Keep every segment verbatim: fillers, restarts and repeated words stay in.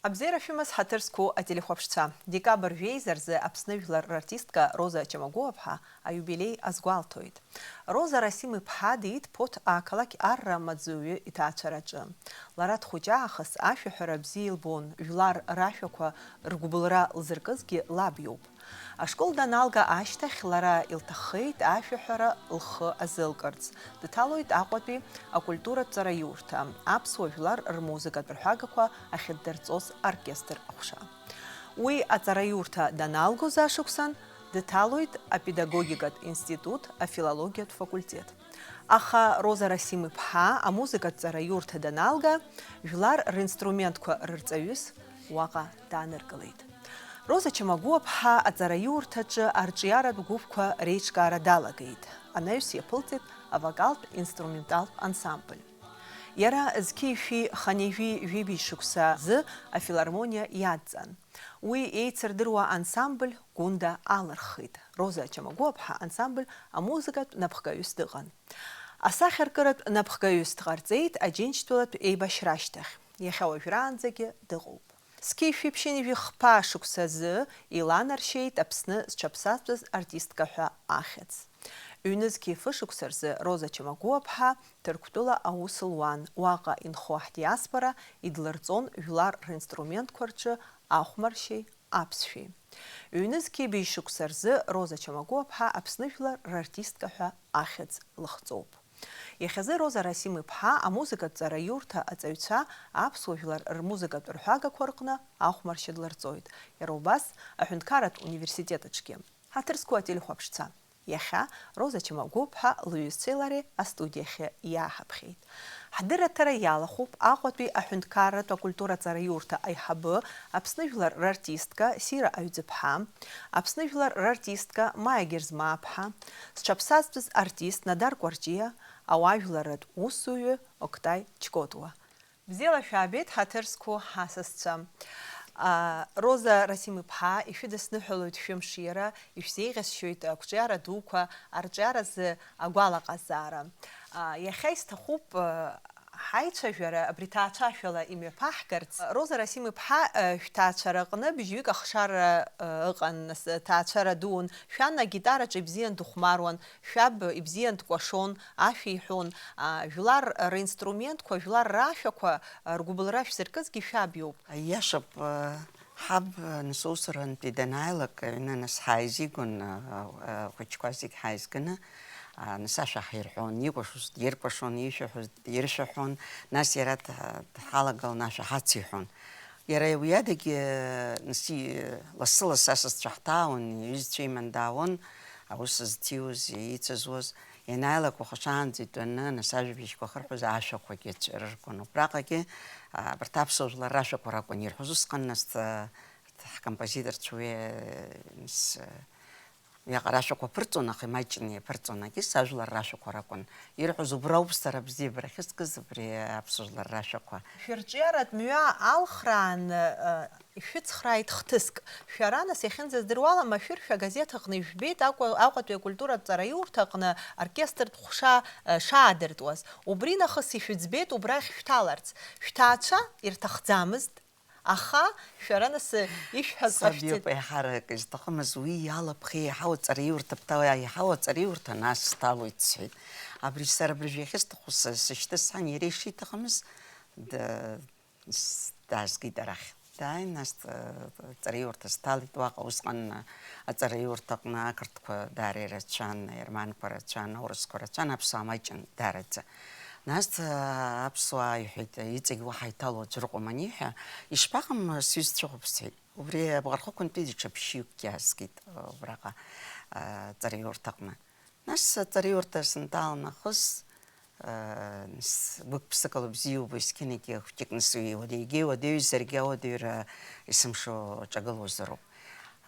Абзиара шәымаз, ҳаҭыр зқәу ателехәаԥшцәа. Декабр жәеиза рзы Аԥсны жәлар рартистка Роза Чамагәуаԥҳа аиубилеи азгәалҭоит. Роза Расим-иԥҳа диит Ԥоҭ ақалақь Арра амаҵзуҩы иҭаацәараҿы. Лара дхәыҷы аахыс ашәаҳәара бзиа илбон, жәлар рашәақәа ргәыбылра лзыркызгьы лаб иоуп. Ашкол даналга ашьҭахь лара илҭаххеит ашәаҳәара лхы азылкырц. Дҭалоит Аҟәатәи акультуратә ҵараиурҭа, аԥсуа жәлар рмузыкатә рҳәагақәа ахьыддырҵоз оркестр аҟәша. Уи аҵараиурҭа даналгоз ашықәсан дҭалоит апедагогикатә институт афилологиатә факультет. Аха Роза Расим-иԥҳа амузыкатә ҵараиурҭа даналга, жәлар ринструментқәа рырҵаҩыс уаҟа дааныркылеит. Роза Чамагәуаԥҳа аҵараиурҭаҿы арҿиаратә гәыԥқәа реиҿкаара далагеит, анаҩс иаԥылҵеит авокалтә инструменталтә ансамбль. Иара зқьи-шәи хынҩажәи жәибжь шықәса азы афилармониа иадҵан. Уи еицырдыруа ансамбль Гәында алырххеит. Роза Чамагәуаԥҳа ансамбль амузыкатә напхгаҩыс дыҟан. Асахьаркыратә напхгаҩыс дҟарҵеит Аџьынџьтәылатә еибашьра ашьҭахь. Иахьа уажәраанӡагьы дыҟоуп. Зқьи-шәи ԥшьынҩажәи хԥа шықәса азы иланаршьеит Аԥсны зҽаԥсазтәыз артистка ҳәа ахьӡ. Ҩнызқьи фышықәса рзы Роза Чамагәуаԥҳа Ҭырқәтәыла аус луан, уаҟа инхо ҳдиаспора идлырҵон жәлар ринструментқәа рҿы ахәмаршьеи аԥсшәеи. Ҩнызқьи быжь шықәса рзы Роза Чамагәуаԥҳа Аԥсны жәлар рартистка ҳәа ахьӡ лыхҵоуп. Иахьазы Роза Расим-иԥҳа амузыкатә ҵараиурҭа аҵаҩцәа аԥсуа жәлар рмузыкатә рҳәагақәа рҟны ахәмаршьа длырҵоит, иара убас аҳәынҭқарратә университет аҿгьы. Ҳаҭыр зқәу ателехәаԥшцәа, иахьа Роза Чамагәуаԥҳа лҩызцәеи лареи астудиахьы иааҳаԥхьеит. Ҳдырраҭара иалахәуп Аҟәатәи аҳәынҭқарратә акультура ҵараиурҭа аиҳабы, Аԥсны жәлар рартистка Сира Аҩӡыԥҳа, Аԥсны жәлар рартистка Маиа Герзмааԥҳа, зҽаԥсазтәыз артист Надар Кәарҷиа, ауаажәларратә усзуҩы Октай Чкотуа. Бзиала шәаабеит, ҳаҭыр зқәу ҳасасцәа. А, Роза Расим-иԥҳа, ишәыдысныҳәалоит шәымш иара, ишәзеиӷьасшьоит ақәҿиара дуқәа, арҿиаразы агәалаҟазаара. А, иахьа исҭахуп, а, ҳаицәажәара абри ҭаацәашәала имҩаԥаҳгарц. Роза Расим-иԥҳа, а, шәҭаацәараҟны быжьҩык ахшара, а, ыҟан, нас, ҭаацәара дуун, шәан агитараҿы ибзиан дыхәмаруан, шәаб ибзиан дкәашон, ашәа иҳәон, а, жәлар ринструментқәа, жәлар рашәақәа, а, ргәыбылра шәзыркызгьы шәаб иоуп. Аиашоуп, а, ҳаб, а, нас усурантәи данааилак, аҩны нас ҳааизигон, а, а, ахәыҷқәа зегь ҳааизганы, а, нас ашәа ҳирҳәон, икәашоз диркәашон, ишәаҳәоз диршәаҳәон, нас иара д-, дҳалагалан ашәа ҳациҳәон. Иара уи адагьы, нас, и-, лассы-лассы асасцәа ҳҭаауан, иҩызцәа иман даауан, аус зҭиуаз, иҵазуаз. Ианааилак уахашаанӡа итәаны, нас ажәабжьқәа ахырҳәоз ашәақәагьы цә-, рыркуан. Убраҟагьы, а, абарҭ аԥсуа жәлар рашәақәа ракәын ирҳәоз. Усҟан, нас, а, ҳкомпозиторцәа уи, нас, а, Уиаҟара ашәақәа ԥырҵон, аха имаҷны иаԥырҵон, егьыс ажәлар рашәақәа ракәын ирҳәоз, убра ауп сара абзиабара ахьыскыз, абри аԥсуа жәлар рашәақәа. Шәырҿиаратә мҩа алхрааны, э, ишәыцхрааит хҭыск. Шәара, нас, иахьынӡаздыруа ала, машәыршәа агазеҭ аҟны ижәбеит, Аҟәа-, Аҟәатәи акультуратә ҵараиурҭа аҟны оркестртә ҟәша, э, шаадыртуаз. Убри нахыс ишәыӡбеит убрахь шәҭаларц. Шәҭаацәа ирҭахӡамызт. Аха шәара, нас, ишәҳәаз ҟашәҵеит. Саб иоуп еиҳарак изҭахымыз, уи иалаԥхеи еиҳау аҵараиурҭа, бҭала еиҳау аҵараиурҭа, нас сҭалоит, сҳәеит. Абри сара абыржәы иахьысҭаху са сышьҭысҳәан, иара ишиҭахымыз, д-, с-, даазгеит арахь. Дааин, нас, ҵараиурҭа сҭалеит, уаҟа усҟан аҵараиурҭаҟны ақырҭқәа даара ирацәан, аерманқәа рацәан, аурысқәа рацәан, аԥсуаа маҷын даараӡа. Нас, а, аԥсуаа иҳәеит, иҵегь уаҳа иҭало аӡә рыҟоума аниҳәа, ишԥаҟам, сҩызцәа ыҟоуп, сҳәеит. Убри абӷархықәантәи даҽа ԥшьҩыкгьы аазгеит, а, убраҟа, а, ҵараиурҭаҟны. Нас аҵараиурҭа сынҭалан нахыс, а, с-, гәык-ԥсыкала бзиа иубо, есқьынагьы хәҷык нас уи уадаҩгьы уадаҩзаргьы ауадаҩра есымшо аҿагылозароуп.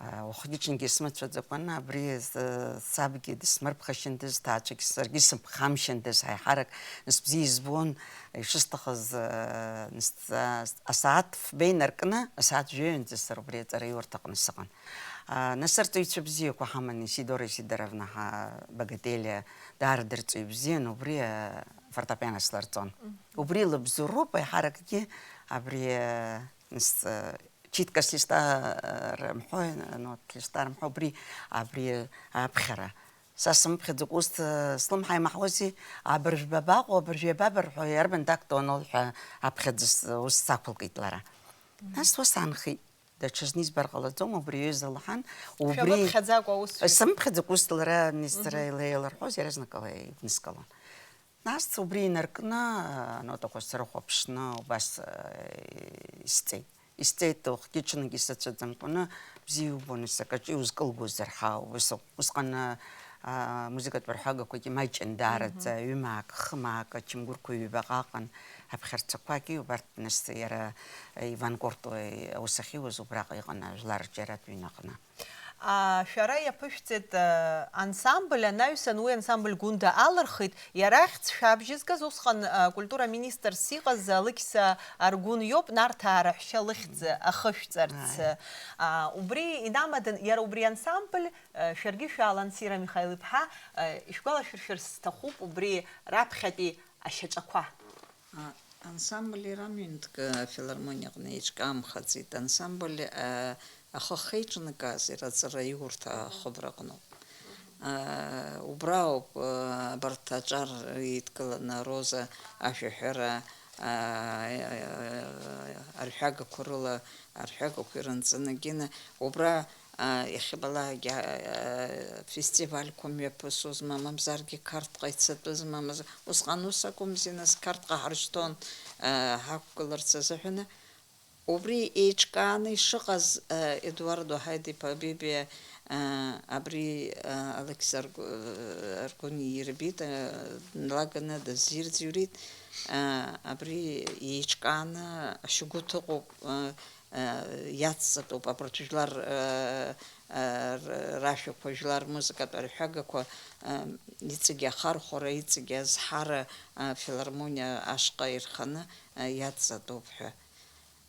Уахгьы-ҽынгьы исмыцәаӡакәаны, абри, э, сабгьы дысмырԥхашьандаз, ҭаацәагь саргьы сыԥхамшьандаз, ҳаиҳарак нас бзиа избон, ишысҭахыз, э, нас, а, асааҭ фба инаркны, асааҭ жәаҩанӡа сара убри аҵараиурҭаҟны сыҟан. А, нас арҵаҩцәа бзиақәа ҳаман, Исидора Исидоровна ҳа-, Багателиа, даара дырҵаҩ бзиан, убри, а, фортепиано сларҵон. Мгм. Убри лыбзоуроуп, аиҳаракгьы абри, а, Нас, э, читкас листа, э, рымҳәои, нот листа рымҳәо, убри, абри аԥхьара. Са сымԥхьаӡакәа ус, э, слымҳа имаҳуази, абыржәба абаҟоу, абыржәы иабабарҳәо, иарбан дактону ҳәа аԥхьаӡа с-, ус сақәылкит лара. Нас уа саанхеит. Даҽазны избар ҟалаӡом, убри аҩыза лҳәан, убри Шәабыԥхьаӡакәа аус шәа- Сымԥхьаӡакәа ус лара, ани сара Мгм. Илеиларҳәоз, иаразнакала еидныскылон. Нас убри инаркны, анотақәа срыхәаԥшны, убас, э, исҵеит. Исҵеит, уахгьы-ҽынгьы сацәаӡамкәаны, бзиа иубон, исакаҿы иузкылгозар ҳәа, ус, усҟан, а, музыкатә рҳәагақәагьы маҷын даараӡа, Мгм. ҩымаак, хымаак, ачамгәырқәа ҩбаҟа ыҟан, аԥхьарцақәагьы, убарҭ, нас, иара, э, Иван Кортуа аус ахьиуаз убраҟа иҟан, ажәлар рҿиаратә ҩны аҟны. А, шәара иаԥышәҵеит, а, ансамбль анаҩсан, уи ансамбль Гәында алырхит, иара ахьӡ шәабжьызгаз, усҟан, а, культура министрс иҟаз Алықьса Аргәын иоуп, Нарҭаа раҳәшьа лыхьӡ ахышәҵарц. Ааи. А, убри инамадан, иара убри ансамбль, а, шәаргьы шәалан, Сира Михаил-иԥҳа, а, ишәгәалашәыршәар сҭахуп, убри раԥхьатәи ашьаҿақәа. А, ансамбль иара ҩынтәк афилармониаҟны еиҿкаамхаӡеит. Ансамбль, а, ахы ахьеиҿнакааз иара аҵараиурҭа ахыбраҟноуп. А, убра ауп, а, абарҭ аҿар еидкыланы Роза ашәаҳәара, а, арҳәагақәа рыла, арҳәагақәа ирынҵаны, Гена, убра А, иахьабалакгьы, а, фестивальқәа мҩаԥысуазма, мамзаргьы Қарҭҟа ицатәызма, мамзар-, усҟан ус акәымзи, нас Қарҭҟа ҳаршьҭуан, а, ҳақәгыларц азыҳәаны. Убри еиҿкааны ишыҟаз, а, Едуардо Ҳаида-иԥа Бебиа, а, абри, а, Алықьса Аргә-, Аргәын ирбеит, а, дналаганы дазирӡырҩит, а, абри еиҿкааны ашьагәыҭ ыҟоуп, а, иацҵатәуп абарҭ жәлар, э, э, р-, рашәақәа, жәлар рмузыкатә арҳәагақәа, э, иҵегьы ахархәара, иҵегьы азҳара, э, афилармониа ашҟа ирханы, э, иацҵатәуп ҳәа.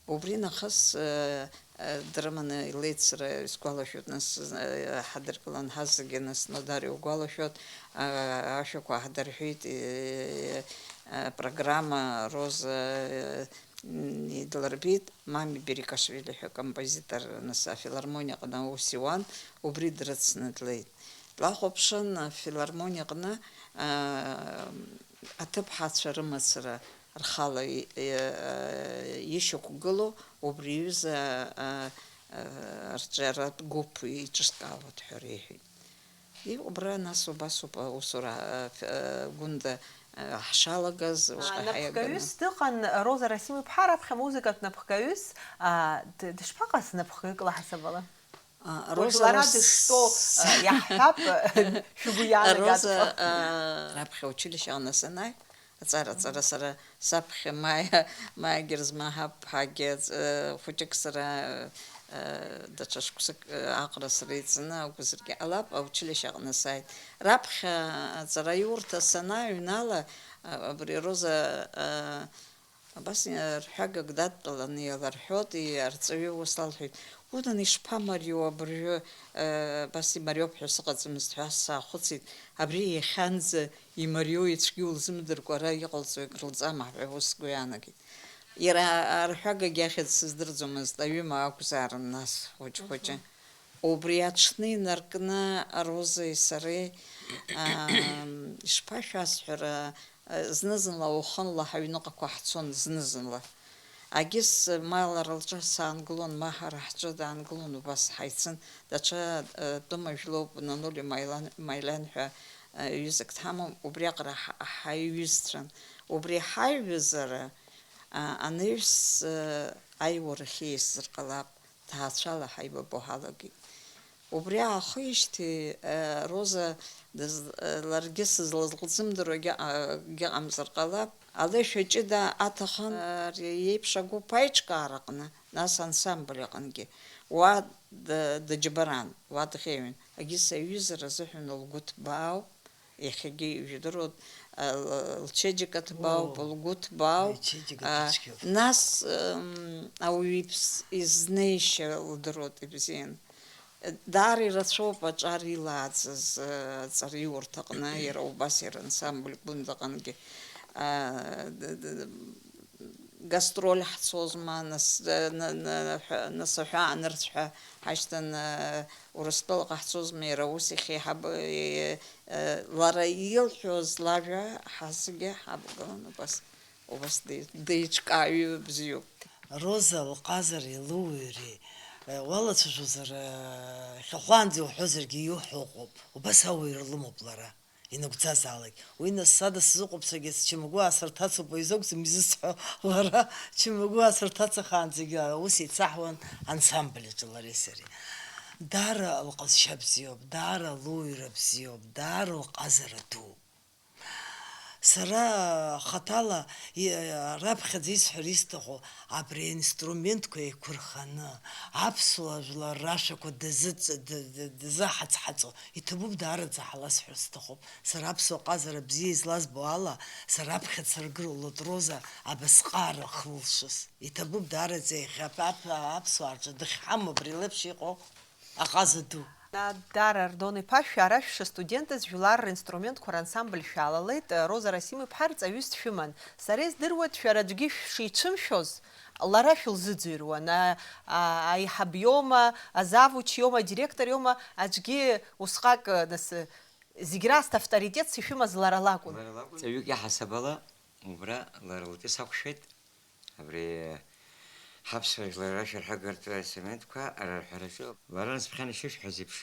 Убри нахыс, э, э, дрыманы илеит, сара исгәалашәоит, нас, э, ҳадыркылан ҳазегьы, нас Нодар иугәалашәоит, э, ашәақәа ҳдырҳәеит, э, э, программа Роза, э, М, идлырбеит, Мами Берикашвили ҳәа композитор, нас, афилармониаҟны аус иуан, убри дрыцны длеит. Длахәаԥшын афилармониаҟны, аа, аҭыԥҳацәа рымацара рхала и-, и-, ишьақәгылоу убри аҩыза, аа, аа, арҿиаратә гәыԥ иҿышҭаауеит ҳәа реиҳәеит. Иҟоуп, убра нас убасоуп аусура, а, ф-, а, Гәында, а, ҳшалагаз, А, уаҟа ҳаиаганы. Напхгаҩыс дыҟан, Роза Расим-иԥҳа, раԥхьа музыкатә напхгаҩыс, а, д-, дышԥаҟаз напхгаҩык лаҳасабала? А, Уажә Роза лара Рос-, дыштәоу, а, иаҳҳәап, шәгәы иаанагатәқәа. Роза, а, раԥхьа училище аҟны санааи, Аҵара, аҵара, сара саԥхьа Маиа, Маиа Герзмаҳаԥҳагьы, э, хәыҷык сара, э, даҽа шықәсык, э, аҟара сара иҵны акәзаргьы ҟалап, аучилишье аҟны сааит. Раԥхьа аҵараиурҭа санааҩнала, а, абри Роза, э, абас, э, рҳәагак дадтәаланы иаларҳәот, и-, арҵаҩы ус лалҳәеит, Унан, ишԥамариоу абыржәы, э, абас имариоуп ҳәа сыҟаӡамызт ҳәа саахәыцит, абри иахьанӡа имариоу ицәгьоу лзымдыркәа ара иҟалҵо егь рылҵама ҳәа ус сгәы иаанагеит. Иара арҳәагагьы ахьӡ сыздырӡомызт, аҩыма акәзаарын нас, хәыҷ-хәыҷы. Мгм. Убри аҽны инаркны Розеи сареи, аа, ишԥашәасҳәара, зны-зынла уахынла ҳаҩныҟақәа ҳцон, зны-зынла. Агьыс Маалара лҿы саангылон, ма ҳара ҳҿы даангылон, убас ҳаицын. Даҽа, э, тәыма жәлоуп, Нанули Маилан, Маилан ҳәа, э, ҩызак дҳамам, убриаҟара ҳа-, ҳаиҩызцәан. Убри ҳаиҩызара, а, анаҩс, э, аиуарахь еисзар ҟалап. Ҭаацәала ҳаибабо ҳалагеит. Убри аахижьҭеи, э, Роза дыз-, э, ларгьы сызлазлзымдыруа гьа-, а, гьыҟамзар ҟалап. Алеишәа ҷыда аҭахын, э, ари иеиԥш агәыԥ аиҿкаараҟны, нас ансамбль аҟынгьы. Уа д-, дыџьабаран, уа дӷьеҩын. Агьыс аҩызара азыҳәан лгәы ҭбаауп. Иахьагьы ижәдыруа, а, л-, лчеиџьыка ҭбаауп, Оо, лгәы ҭбаауп. Ичеиџьыка А, цәгьоуп. Нас, м, ауаҩы иԥс-, изнеишьа лдыруеит ибзиан. Даара ирацәоуп аҿар илааӡаз, а, аҵараиурҭаҟны, иара убас иара ансамбль Гәындаҟангьы. А, д-, д-, Гастроль ҳцозма, нас, на-, на-, ҳәа-, нас аҳәаа анырцә ҳәа ҳашьҭан, э, Урыстәылаҟа ҳцозма, иара ус ихеиҳаб-, э, э, лара илҳәоз лажәа ҳазегьы ҳабгалан убас, убас деи-, деиҿкааҩы бзиоуп. Роза лҟазареи лыуаҩреи, э, уалацәажәозар, э, хьахәаанӡа иуҳәозаргьы иуҳәо ыҟоуп, убас ауаҩра лымоуп лара. Инагәӡазаалак. Уи нас сада сзыҟоуп, саргьы счамагәы аасырҭацоуп, уаҩ изакәӡам изысҳәо лара, чамагәы аасырҭацахаанӡагьы аус еицаҳуан ансамбль аҿы лареи сареи. Даара лҟазшьа бзиоуп, даара луаҩра бзиоуп, даара лҟазара дууп. Сара хаҭала и-, раԥхьаӡа исҳәар исҭаху, абри аинструментқәа еиқәырханы, аԥсуа жәлар рашәақәа дазыҵ-, д-, д-, дазыҳаҵҳаҵо, иҭабуп, даараӡа ҳаласҳәар сҭахуп. Сара аԥсуа ҟазара бзиа излазбо ала, сара аԥхьа дсыргылоит Роза абасҟаара хылшыс. Иҭабуп даараӡа иахьа ап-, ап-, аԥсуаа рҿы дыхьҳамоу абри леиԥш иҟоу аҟаза ду. Дара Ардон-иԥа, шәара шәшыстудентыз жәлар ринструментқәа рансамбль шәалалеит, Роза Расим-иԥҳа рҵаҩыс дшәыман. Сара издыруеит, шәара аӡәгьы шәшицәымшәоз, лара шәылзыӡырҩуан. А, а, аиҳаб иоума, азавуч иоума, адиректор иоума, аӡәгьы усҟак, нас, зегь раасҭа авторитетс ишәымаз лара лакәын. Лара лакәын. Ҵаҩык иаҳасаб ала, убра лара лтәы сақәшәеит, абри ҳаԥсуа жәлар рашәарҳәагартә аинструментқәа арарҳәараҿы. Лара нас ԥхьан ишышәҳәаз еиԥш,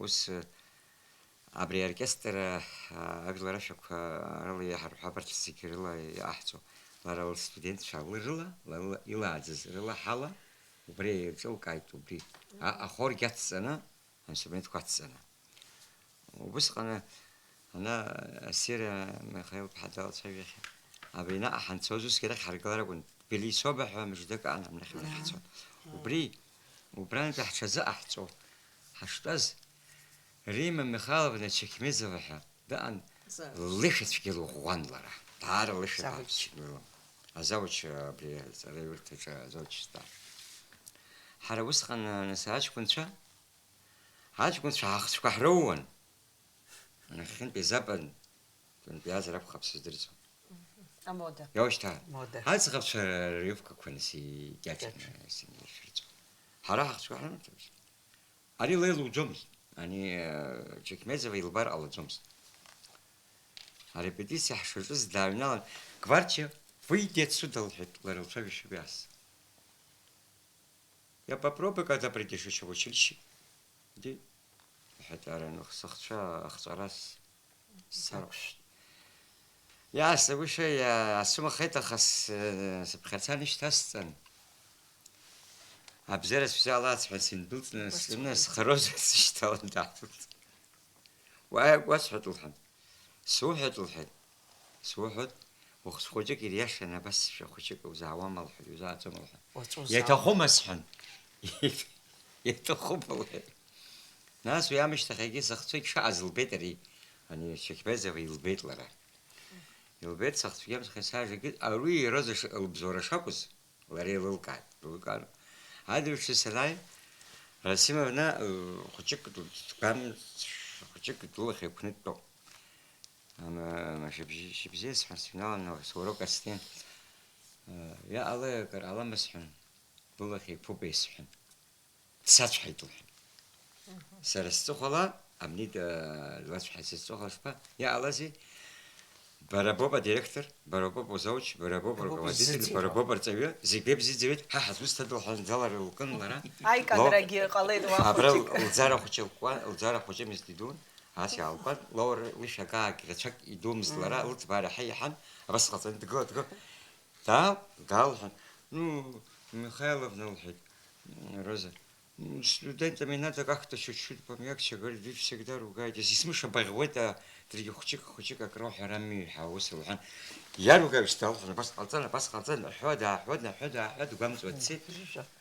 ус, абри аоркестр, а, ажәлар ашәақәа рыла иаҳарҳәабарц зегьы рыла иаҳҵо, лара лстудентцәа рыла, лара илааӡаз рыла ҳала, убри еиҿылкааит, убри. А-, ахоргь ацҵаны, аинструментқәа ацҵаны. Убысҟан ана Асира Михаил-ԥҳа далацәажәахьан. Абри наҟ ҳанцоз усгьы арахь ҳаргылар акәын. Тбилисоба ҳәа мыждак аан абнахь ҳцон. Убри, убрантәи ҳҽазыҟаҳҵо ҳаштәаз, Римма Михайловна Чекмезова ҳәа дыҟан, лышәацәгьа лыӷәӷәан лара. Даара лышәа бааԥсгьы лыман. Азауч абри аҵараиурҭаҿы азауч дтәан. Ҳара усҟан, нас, аҷкәынцәа, аҷкәынцәа ҳахцәқәа ҳроуан. Нахьхьынтәи западтәантәи иаазар акәхап сыздырӡом. Амода. Иоушьҭаа. Мода. Аӡӷабцәа рыҩфқәақәа нас икьаҿны икьаҿны. Исынишәырҵон. Ҳара ҳахцәқәа ҳрымҭамызт. Ари леилуӡомызт. Ани, э, Чекмезова илбар ҟалаӡомызт. Арепетициа ҳшаҿыз дааҩналан, Гвардиа, выйди отсюда, лҳәеит, лара лцәажәашьа иас. Я попробую, когда придешь ещё в училище. Ди, лҳәеит, ара, ну, сыхцәа ахҵәарас сцароуп. Иаасзагәышьа, иаасымхеит, аха с-, сыԥхьарца нышьҭасҵан. Абзиара сбзиала ацҳәа сындәылҵны, схы-, схы Роза сышьҭалан даадәылҵит. Уааи, уасҳәоит, лҳәан. Суҳәоит, лҳәеит. Суҳәоит, ухцә хәыҷык ириашаны абас сшәа хәыҷык узаауама, лҳәеит, иузааӡома, лҳәан. Уаҵәы узаауама? Иаҭахума, сҳәан. Иаҭахуп, лҳәеит. Нас уи амышьҭахь егьи сыхцәагь шааз лбеит ари, ани Чекмезова илбеит лара. Илбеит сыхцәгьы амцхә сажагьы, аруи Роза ш-, лыбзоура шакәыз, лара еилылкааит, еилылкаан. Адырҩаҽны санааи, Расимовна, э, хәыҷык д-, дгәам-, хәыҷык лылахь еиқәны дтәоуп. Ама, ма шыбжьы-, шыбзиа сҳәан, сҩналан, соурок астен. Э, иаҟалеи акыр ҟалама сҳәан, лылахь еиқәуп еисҳәан. Дсацәҳаит, лҳәеит. Сара сҵыхәала, абни д-, длацәҳаит сызҵыхәала, шԥа, иаҟалазеи? Бара боуп адиректор, бара боуп узауч, бара боуп руководитель, бара боуп арҵаҩы, зегь беибзиаӡырҩуеит, ҳа ҳазусҭада, лҳәан, дала лкын лара. Аикадрагьы ҟалеит уа хәыҷык. Абра лӡара хәыҷы лкуан, лӡара хәыҷымызт идун, ас иаалкуан, лоур уи шәагаагь рацәак идумызт лара, лыҭбаара ҳәа иаҳан, абас ҟаҵаны дгыла, дгыла. Даал, даал, лҳәан. Ну, Михайловна, лҳәеит, Роза, м, студентами надо как-то чуть-чуть помягче говорить, вы всегда ругаетесь. Есымша баӷьуеит, а, даргьы хәыҷык, хәыҷык акры уҳәарами ҳәа ус лҳәан. Иаругааижьҭеи, лҳәан, абас ҟалҵан, абас ҟалҵан, аҳәо дааҳәо, днаҳәо дааҳәо, дгәамҵуа дцеит.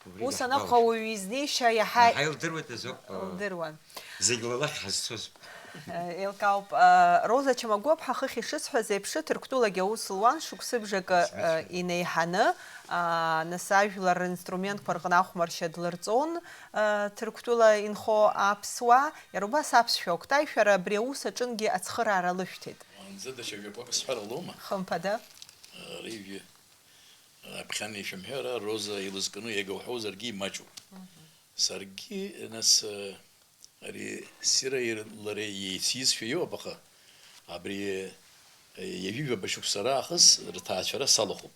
Убригьы ус анакәха, ҳгәалашәоит. Уаҩы изнеишьа иаҳа илдыруеит азоуп, лдыруан. Зегь лылахь ҳазцоз. Еилкаауп. Роза Чамагәаԥҳа хыхь ишысҳәаз еиԥш, Ҭырқәтәылагьы аус луан шықәсыбжакы инеиҳаны, нас ажәлар ринструментқәа рҟны ахәмаршьа длырҵон Ҭырқәтәыла инхо аԥсуаа. Иара убас аԥсшәа акәтаҩ, шәара абри аус аҿынгьы ацхыраара лышәҭеит. Уаанӡа даҽа жәақәак сҳәар ҟалома? Хымԥада. Ара ижәы. Аԥхьан ишәымҳәара, Роза илызкны иага уҳәозаргьы имаҷуп. Саргьы, нас, ари ссираи лареи еицизшәа иоуп, аха абри ҩажәижәаба шықәса раахыс рҭаацәара салахәуп.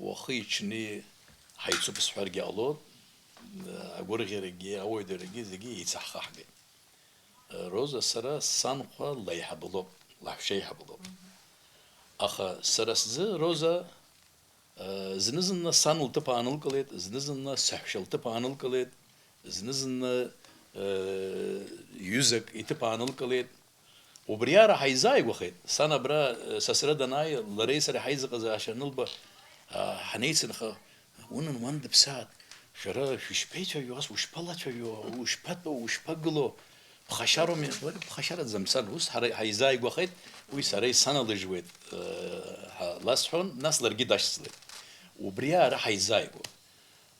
Уахи-ҽни ҳаицуп сҳәаргьы ҟалоит. Агәырӷьарагьы, ауадаҩрагьы зегьы еицаҳхаҳгеит. Роза сара санхәа лаиҳабы лоуп, лаҳәшьа аиҳабы лоуп. Аха сара сзы Роза, э, зны-зынла сан лҭыԥ аанылкылеит, зны-зынла саҳәшьа лҭыԥ аанылкылеит, зны-зынла, э, ҩызак иҭыԥ аанылкылеит. Убриаҟара ҳаизааигәахеит. Сан абра, э, сасра данааи, лареи сареи ҳаизыҟазаашьа анылба, а, ҳанеицынха, унан, уан дыԥсаат, шәара шәышԥеицәажәо ас, ушԥалацәажәо, ушԥатәоу, ушԥагылоу? Ԥхашьароуми, уара ԥхашьараӡам, сан, ус ҳара ҳаизааигәахеит, уи сара исаналыжьуеит, э, ҳа ласҳәон, нас ларгьы дашьцылеит. Убриаҟара ҳаизааигәоуп.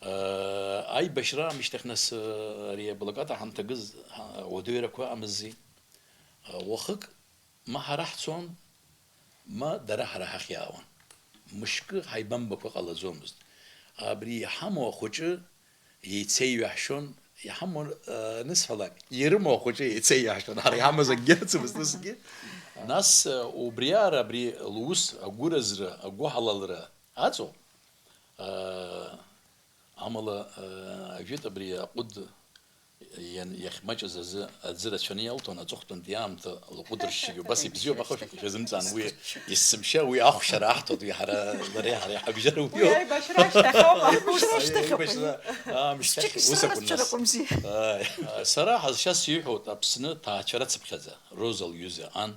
Э, аибашьра аамышьҭахь нас, э, ари аблокада ҳанҭагыз, ҳа-, ауадаҩрақәа ыҟамыззи. Э, уахык ма ҳара ҳцон, ма дара ҳара ҳахь иаауан. Мышкы ҳаибамбакәа ҟалаӡомызт. Абри иҳамоу ахәыҷы еицеиҩаҳшьон, иҳамоу, э, анысҳәалак, ирымоу ахәыҷы еицеиҩаҳшьон, ҳара иҳамаз акгьы ыцымызт насгьы. Нас, э, убриаҟара абри лус агәыразра, агәыҳалалра аҵоуп. Э, амала, э, ажәытә абри аҟәыд иан-, иахьмаҷыз азы аӡы рацәаны иалҭон, аҵыхәтәантәи аамҭа лҟәыдыршьшьагьы убас ибзиоуп, аха шәа-, шәазымҵаан, уи есымша, уи ахәшьара аҳҭоит, уи ҳара, лареи ҳареи ҳабжьара уи Уи ауп. Аибашьра ашьҭахь ауп. Аибашьра ашьҭахь ауп. Аибашьра аамышьҭахь Шәҿык ус акәын нас. Исырацәаракәымзи. Ааи. Сара ҳазшьас сиҳәоит, Аԥсны ҭаацәара цыԥхьаӡа, Роза лҩыза ан,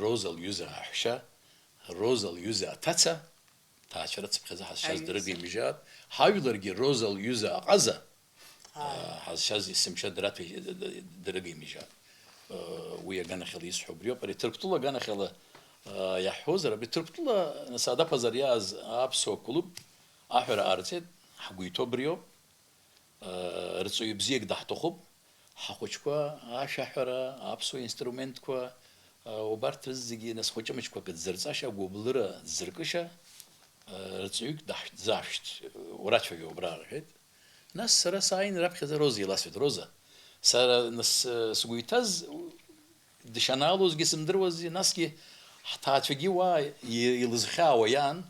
Роза лҩыза аҳәшьа, Роза лҩыза аҭаца, ҭаацәара цыԥхьаӡа ҳазшаз Аҩыза. Дырыгеимыжьаат. Ҳажәларгьы Роза лҩыза аҟаза, Ааи. Ҳазшаз есымша драҭәеи-, д-, д-, дырыгеимыжьаат. Уи аганахьала исҳәо убриоуп. Ари Ҭырқәтәыла аганахьала, иаҳҳәозар, абри Ҭырқәтәыла, нас, адаԥазар иааз аԥсуа клуб аҳәара ҟарҵеит, ҳгәы иҭоу абриоуп. Рҵаҩы бзиак даҳҭахуп. Ҳахәыҷқәа ашәаҳәара, аԥсуа инструментқәа, убарҭ рызегьы, нас, хәыҷы-мыҷқәак дзырҵаша, гәыблыра дзыркыша, рҵаҩык даҳ-, дзаҳшәҭ, урацәажәо убра, рҳәеит. Нас сара сааин раԥхьаӡа Роза иласҳәеит, Роза, сара, нас, сгәы иҭаз, дышанаалозгьы сымдыруази, насгьы ҳҭаацәагьы уа и-, илызхьаауа иаан,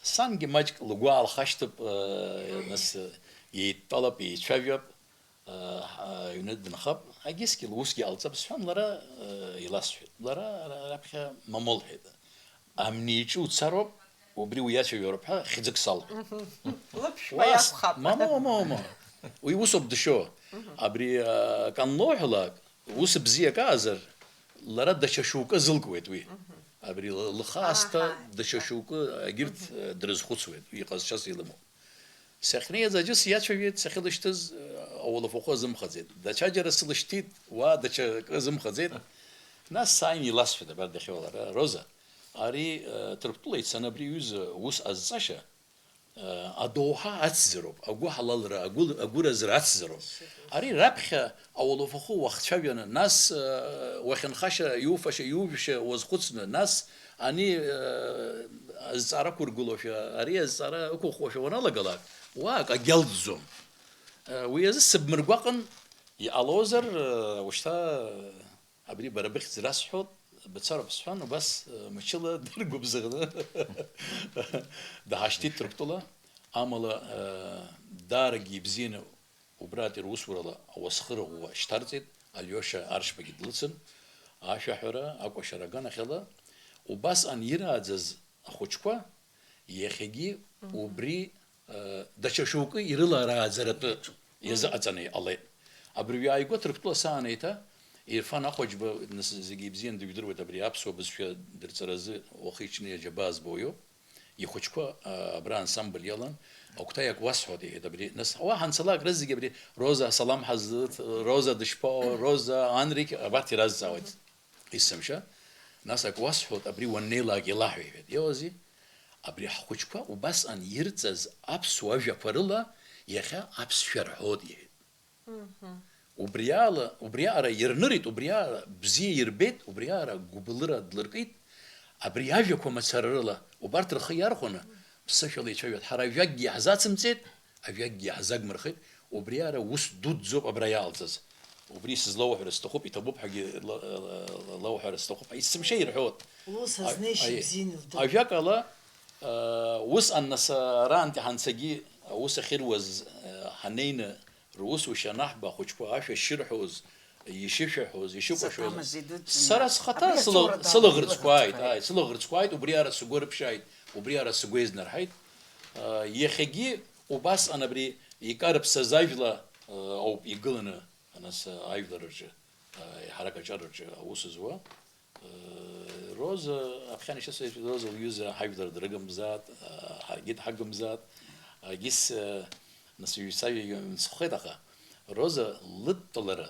сангьы маҷк лгәы аалхашҭып, э, нас, э, еидтәалап, еицәажәап, э, ҳа-, аҩны дынхап, егьысгьы лусгьы ҟалҵап сҳәан, лара, э, иласҳәеит. Лара ра-, раԥхьа мамоу лҳәеит. Амни иҿы уцароуп, убри уиацәажәароуп ҳәа хьӡык салҳәеит. Лыԥшәма Уас-, иакәхап. Мама, мама, мама. Уи усоуп дышьо. Абри, а, акы анлоуҳәалак, ус бзиак аазар, лара даҽа шьоукы азылкуеит уи. Абри ла-, лхаасҭа Аҳа. Даҽа шьоукы, егьырҭ, э, дрызхәыцуеит, уи иҟазшьас илымоуп. Сахьнеиз аӡәы сиацәажәеит, сахьылышьҭыз, э, ауалафахәы азымхаӡеит. Даҽаџьара сылышьҭит, уа даҽакы азымхаӡеит. Нас сааин иласҳәеит, абар дахьыҟоу лара, Роза, ари, э, Ҭырқәтәыла ицаны абри аҩыза ус ҟазҵаша, э, адоуҳа ацзароуп, агәыҳалалра, агәы-, агәыразра ацзароуп. Ари раԥхьа ауалафахәы уахцәажәаны, нас, э, уахьынхаша, иуфаша, иужәша уазхәыцны, нас ани, э, азҵаара ықәыргылошәа, ари азҵаара ықәыӷәӷәошәа уаналагалак, уа акы агьалҵӡом. Э, уи азы сыбмыргәаҟын, иҟалозар, э, ушьҭа, э, абри бара быхьӡ расҳәоит, бцароуп сҳәан, убас, э, мчыла дыргәыбзыӷны даҳашьҭит Ҭырқәтәыла. Амала, э, даарагьы ибзианы Убратәи русурала ауасхыр ӷәӷәа шьҭарҵеит, Алиоша Аршбагьы длыцын, ашәаҳәара, акәашара аганахьала, убасҟан ирааӡаз ахәыҷқәа иахьагьы Мгм. убри, э, даҽа шьоукы ирыларааӡаратәы Мгм. иазыҟаҵаны иҟалеит. Абыржәы ааигәа Ҭырқәтәыла саанеиҭа, Ирфан Ахәаџьба, нас, зегьы ибзианы дыжәдыруеит, абри аԥсуа бызшәа дырҵаразы уахи-ҽни аџьабаа збо иоуп. Ихәыҷқәа, а, абра ансамбль иалан, акәтаиак уасҳәоит, иҳәеит абри. Нас, уа ҳанцалак рызегьы абри, Роза асалам ҳазыҭ, Роза дышԥаҟоу, Роза, Анрик, абарҭ иразҵаауеит. Есымша. Нас ак уасҳәоит, абри уаннеилак илаҳәа, иҳәеит. Иауазеи? Абри ҳхәыҷқәа убасҟан ирҵаз аԥсуа ажәақәа рыла иахьа аԥсшәа рҳәоит, иҳәеит. Мгм. Убриала, убриаҟара ирнырит, убриаҟара бзиа ирбеит, убриаҟара гәыбылра длыркит. Абри ажәақәа мацара рыла убарҭ рхы иархәаны, ԥсышәала ицәажәоит. Ҳара ажәакгьы иаҳзацымҵеит, ажәакгьы иаҳзагмырхеит, убри ара ус дуӡӡоуп абра иаалҵыз. Убри сызлауҳәара сҭахуп, иҭабуп ҳәагьы ла-, ла-, ла-, лауҳәара сҭахуп, есымша ирҳәоит. Лус А-, азнеишьа аиеи. Бзианы илдыруеит. Ажәакала, а, усҟан нас, а, арантәи ҳанцагьы, аус ахьыруаз, а, ҳанеины, русушьа анаҳба ахәыҷқәа ашәа шырҳәоз, ишышәаҳәоз, ишыкәашоз, Саҭамыз идуӡӡаны. Сара схаҭа Абри сыла-, ацәоура сылаӷырӡқәа ааит, далагеит. Ааи, сылаӷырӡқәа ааит, убри ара сгәы рыԥшааит, убри ара сгәы еизнарҳаит. Ы, иахьагьы убасҟан абри икарыԥсаз ажәла, ы, ауп игыланы, анас, ы, ажәлар рҿы, ы, еиҳарак аҿар рҿы аус зуа. Роза, аԥхьан ишысҳәаз, Роза лҩыза ҳажәлар дрыгымзаат, ҳаргьы дҳагымзаат. Егьыс, нас ҩ-, сажәа мцхәхеит, аха Роза лыдтәалара,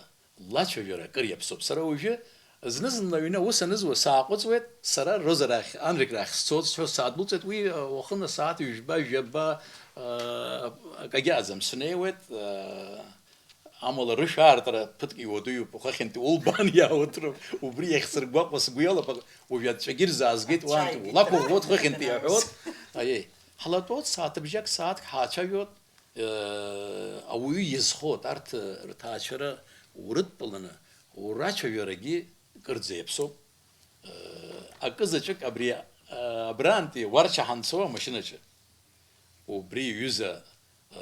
лацәажәара акыр иаԥсоуп. Сара уажәы зны-зынла аҩны аус анызуа сааҟәыҵуеит, сара Роза рахь, Анрик рахь сцоит, сҳәо саадәылҵуеит, уи, уахынла асааҭ ҩажәба, жәаба, акагьы аӡам, снеиуеит, Амала рышә аартра ԥыҭк иуадаҩуп, ухыхьынтәи улбаан иаауҭроуп, убри иахьсыргәаҟуа сгәы иалоуп, уажә аҵәҵәагьы рзаазгеит уантәи, Аҵәҵәагьы улақәыӷәӷәо рзаазгеит, ухыхьынтәи иҳәоит. Аиеи, ҳлатәоит, сааҭыбжак, сааҭк ҳаацәажәоит, э, ауаҩы иазхоит, арҭ, э, рҭаацәара урыдтәаланы, урацәажәарагьы кырӡа иаԥсоуп. Э, акы заҵәык абри, э, абрантәи Уарча ҳанцо амашьынаҿы. Убри иҩыза, э,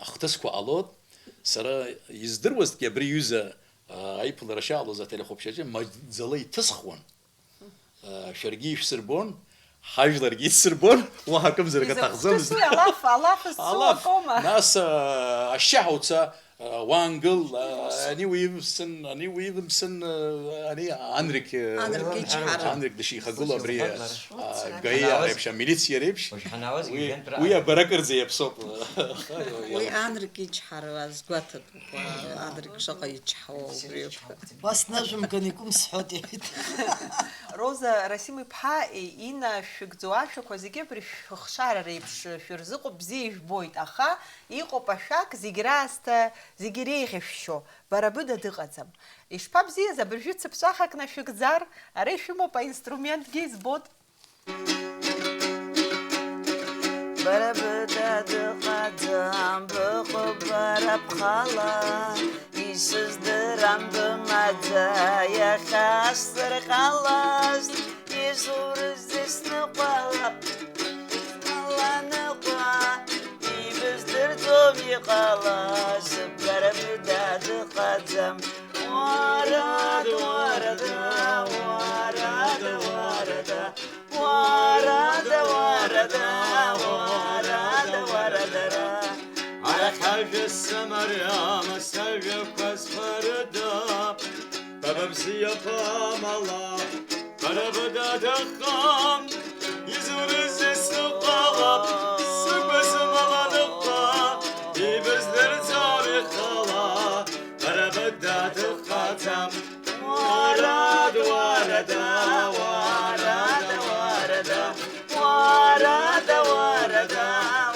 ахҭысқәа ҟалоит. Сара издыруазҭгьы абри иҩыза, э, аиԥылара шаалоз ателехәаԥшьаҿы маӡала иҭысхуан. Э, шәаргьы ишәсырбон, ҳажәларгьы исырбон, уаҳа акымзарак Изакә аҭахӡамызт. Хҭыс уи, алаф, алаф зцу Алаф. Акоума? Нас, э, ашьшьыҳәа уца, Уангыл, ани уивсын, ани уивымсын, ани Анрик, Анрик дышихагылоу абри, Гаиа реиԥш, амилициа реиԥш, уи абаракырӡа иаԥсоуп. Уи Анрик ичҳара азгәаҭатәуп, Анрик шаҟа ичҳауа убри. Уа снажәымган икәым сҳәоит, иҳәеит. Роза Расим-иԥҳа, Инна шәыгӡоу ашәақәа зегьы абри шәыхшара реиԥш шәырзыҟоуп, бзиа ижәбоит, аха Иҟоуп ашәак, зегь раасҭа, зегь иреиӷьашәшьо, бара быда дыҟаӡам. Ишԥабзиаз, абыржәы цыԥҵәахак нашәыгӡар, ара ишәымоуп аинструментгьы, избоит. Бара быда дыҟаӡам, быҟоуп бара бхала, исыздырам бымаӡа, иахьа сзырҟалаз, изурыз исныҟәалап, исмаланыҟәа. Ибыздырӡом иҟалаз, бара быда дыҟаӡам. Уарада, уарада, уарада, уарада. Уарада, уарада, уарада, уарадара. Арахь ажәа самариам, сажәақәа зҳәарыда. Бара бзиақәа амала, бара быда дыҟам, изурыз исыҟалап, сыгәызмала ныҟәа, ибыздырӡом ихала, бара быда дыҟаӡам. Уарада, уарада, уарада, уарада, уарада, уарада,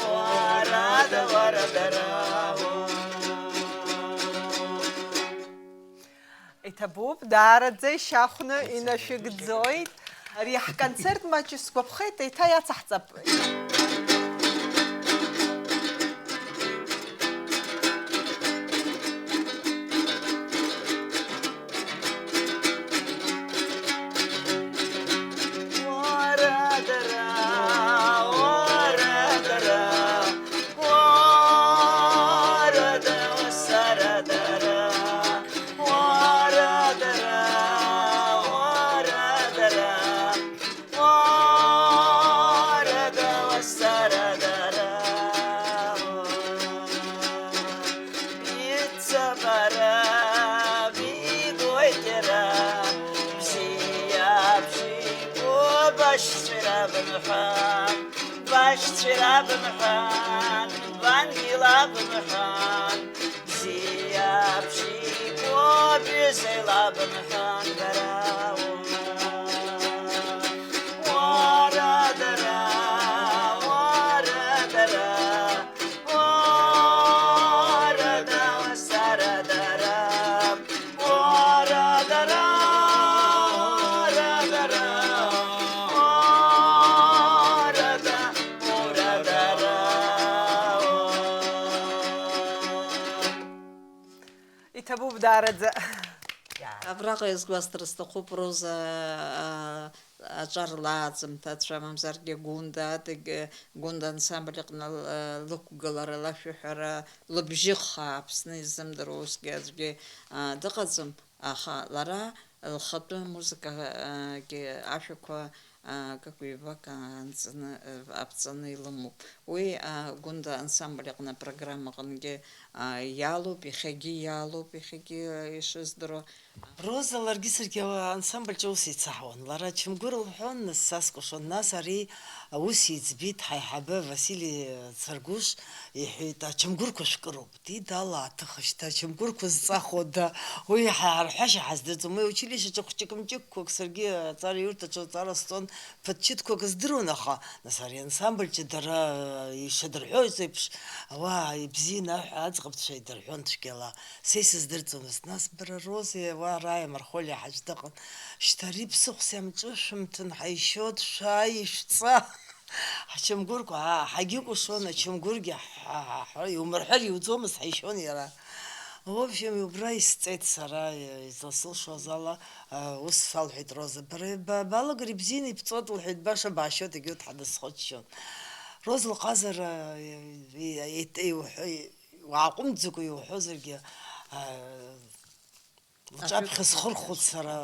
уарада, уарадара. Иҭабуп, даараӡа ишьахәны инашәыгӡоит. Ари ҳконцерт маҷ сгәаԥхеит, еиҭа иацаҳҵап. Уарада, уарада, уарадара. Ица бара бигоит иара, бзиа бшибо башьцәа ирабымҳәан, башьцәа ирабымҳәан, бангьы илабымҳәан. Бзиа бшибо бҩыза илабымҳәан бара. Уара дара, уара дара, уара дара, сара дара, уара дара, уара дара. Ҭабуп даараӡа. Абраҟа иазгәасҭар сҭахуп Роза, аа, аҿар лааӡамҭацәа, мамзаргьы Гәында адагьы, Гәында ансамбль аҟны, аа, лықәгылара, лашәаҳәара, лыбжьы хаа Аԥсны изымдыруа усгьы аӡәгьы, аа, дыҟаӡам, аха лара лхатәы музыкагьы ашәақәа, аа, акык-ҩбак аанҵаны, аԥҵаны илымоуп. Уи, аа, Гәында ансамбль аҟны апрограмма аҟынгьы, аа, иалоуп, иахьагьы иалоуп, иахьагьы, аа, ишыздыруа. Роза ларгьы саргьы ансамбль ҿа ус еицаҳауан. Лара Чамгәыр лҳәон, нас са скәашон, нас ари аус иӡбеит ҳаиҳабы Васили Царгәыш иҳәеит, ачамгәырқәа шәкыроуп. Ди, дала аҭыха шьҭа, ачамгәырқәа зҵахода? Уи ҳа-, ҳарҳәашьа ҳаздырӡом. Уи училищеҿы хәҷык-мҷыкқәак, саргьы аҵара иурҭаҿы аҵара сҵон, ԥыҭчыҭқәак здыруан, аха, нас, ари ансамбльҿы дара ишадырҳәоз еиԥш, ауаа ибзианы аҳәа аӡӷабцәа идырҳәон цәгьала. Са исыздырӡомызт. Нас бара Розеи уа Раиа Мархолиа ҳаӡә дыҟан. Шьҭа ари ԥсыхәс иамҿышәымҭын, ҳаишьот, шәааи, шәҵа! Ҳчамгәырқәа, аа, ҳагьыкәашон, ачамгәыргьы ҳа-, ҳа-, ҳа-, иумырҳәар иуӡомызт, ҳаишьон иара. В общем, убра исҵеит сара, изласылшоз ала, а, ус салҳәеит Роза, бара ба-, балагар ибзианы ибҵот, лҳәеит, баша баашьот, егьырҭ ҳадысхыччон. Роза лҟазара, и-, и-, и-, иуҳәо-, и-, уааҟәымҵӡакәа иуҳәозаргьы, а, Лҿаԥхьа схырхәоит сара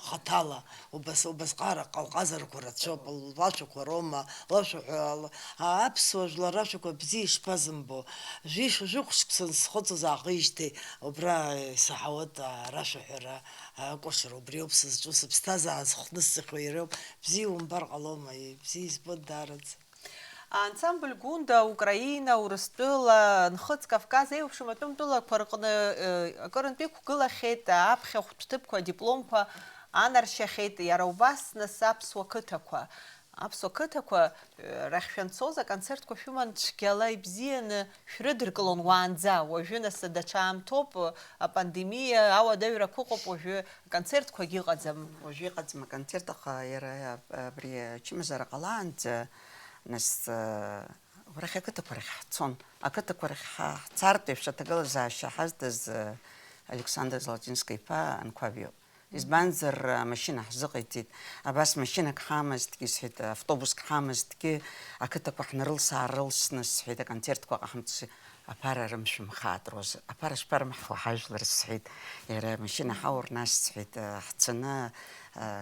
хаҭала, убас, убасҟак алҟазарқәа рацәоуп, лашәақәа роума, лашәаҳәа, ал-, а, аԥсуа жәлар рашәақәа бзиа ишԥазымбо? Жәишәа, жәохә шықәса схыҵуаз ааҟеижьҭеи убра исаҳауеит, а, рашәаҳәара, акәашара, убриоуп сызҿу, сыԥсҭазаара зхҭнысҵахьоу иароуп, бзиа умбар ҟалома, и-, бзиа избоит даараӡа. Ансамбль Гәында Украина, Урыстәыла, Нхыҵ Кавказ еиуеиԥшым атәым тәылақәа рҟны, э, акырынтә иқәгылахьеит, аԥхьахәтә ҭыԥқәа, адипломқәа анаршьахьеит, иара убас, нас, аԥсуа қыҭақәа. Аԥсуа қыҭақәа, э, рахь шәанцоз, аконцертқәа шәыман цәгьала ибзианы шәрыдыркылон уаанӡа. Уажәы, нас, даҽа аамҭоуп, апандемиа, ауадаҩрақәа ыҟоуп, уажәы аконцертқәагь ыҟаӡам. Уажәы иҟаӡам аконцерт, аха иара абри ачымазара ҟалаанӡа, нас, э, арахь ақыҭақәа рахь ҳцон. Ақыҭақәа рахь ҳа-, ҳцартә еиԥш аҭагылазаашьа ҳазҭаз, э, Александр Золотинский-иԥа Анқәаб иоуп. Избанзар, амашьына ҳзыҟаиҵеит. Абас машьынак ҳамазҭгьы, сҳәеит, автобуск ҳамазҭгьы, ақыҭақәа ҳнарылс-аарылсны, сҳәеит, аконцертқәа ҟаҳамҵо, аԥара рымшәымхааит, Роза, аԥара шԥарымҳфо ҳажәлар, сҳәеит. Иара амашьына ҳаур, нас, сҳәеит, ҳцаны,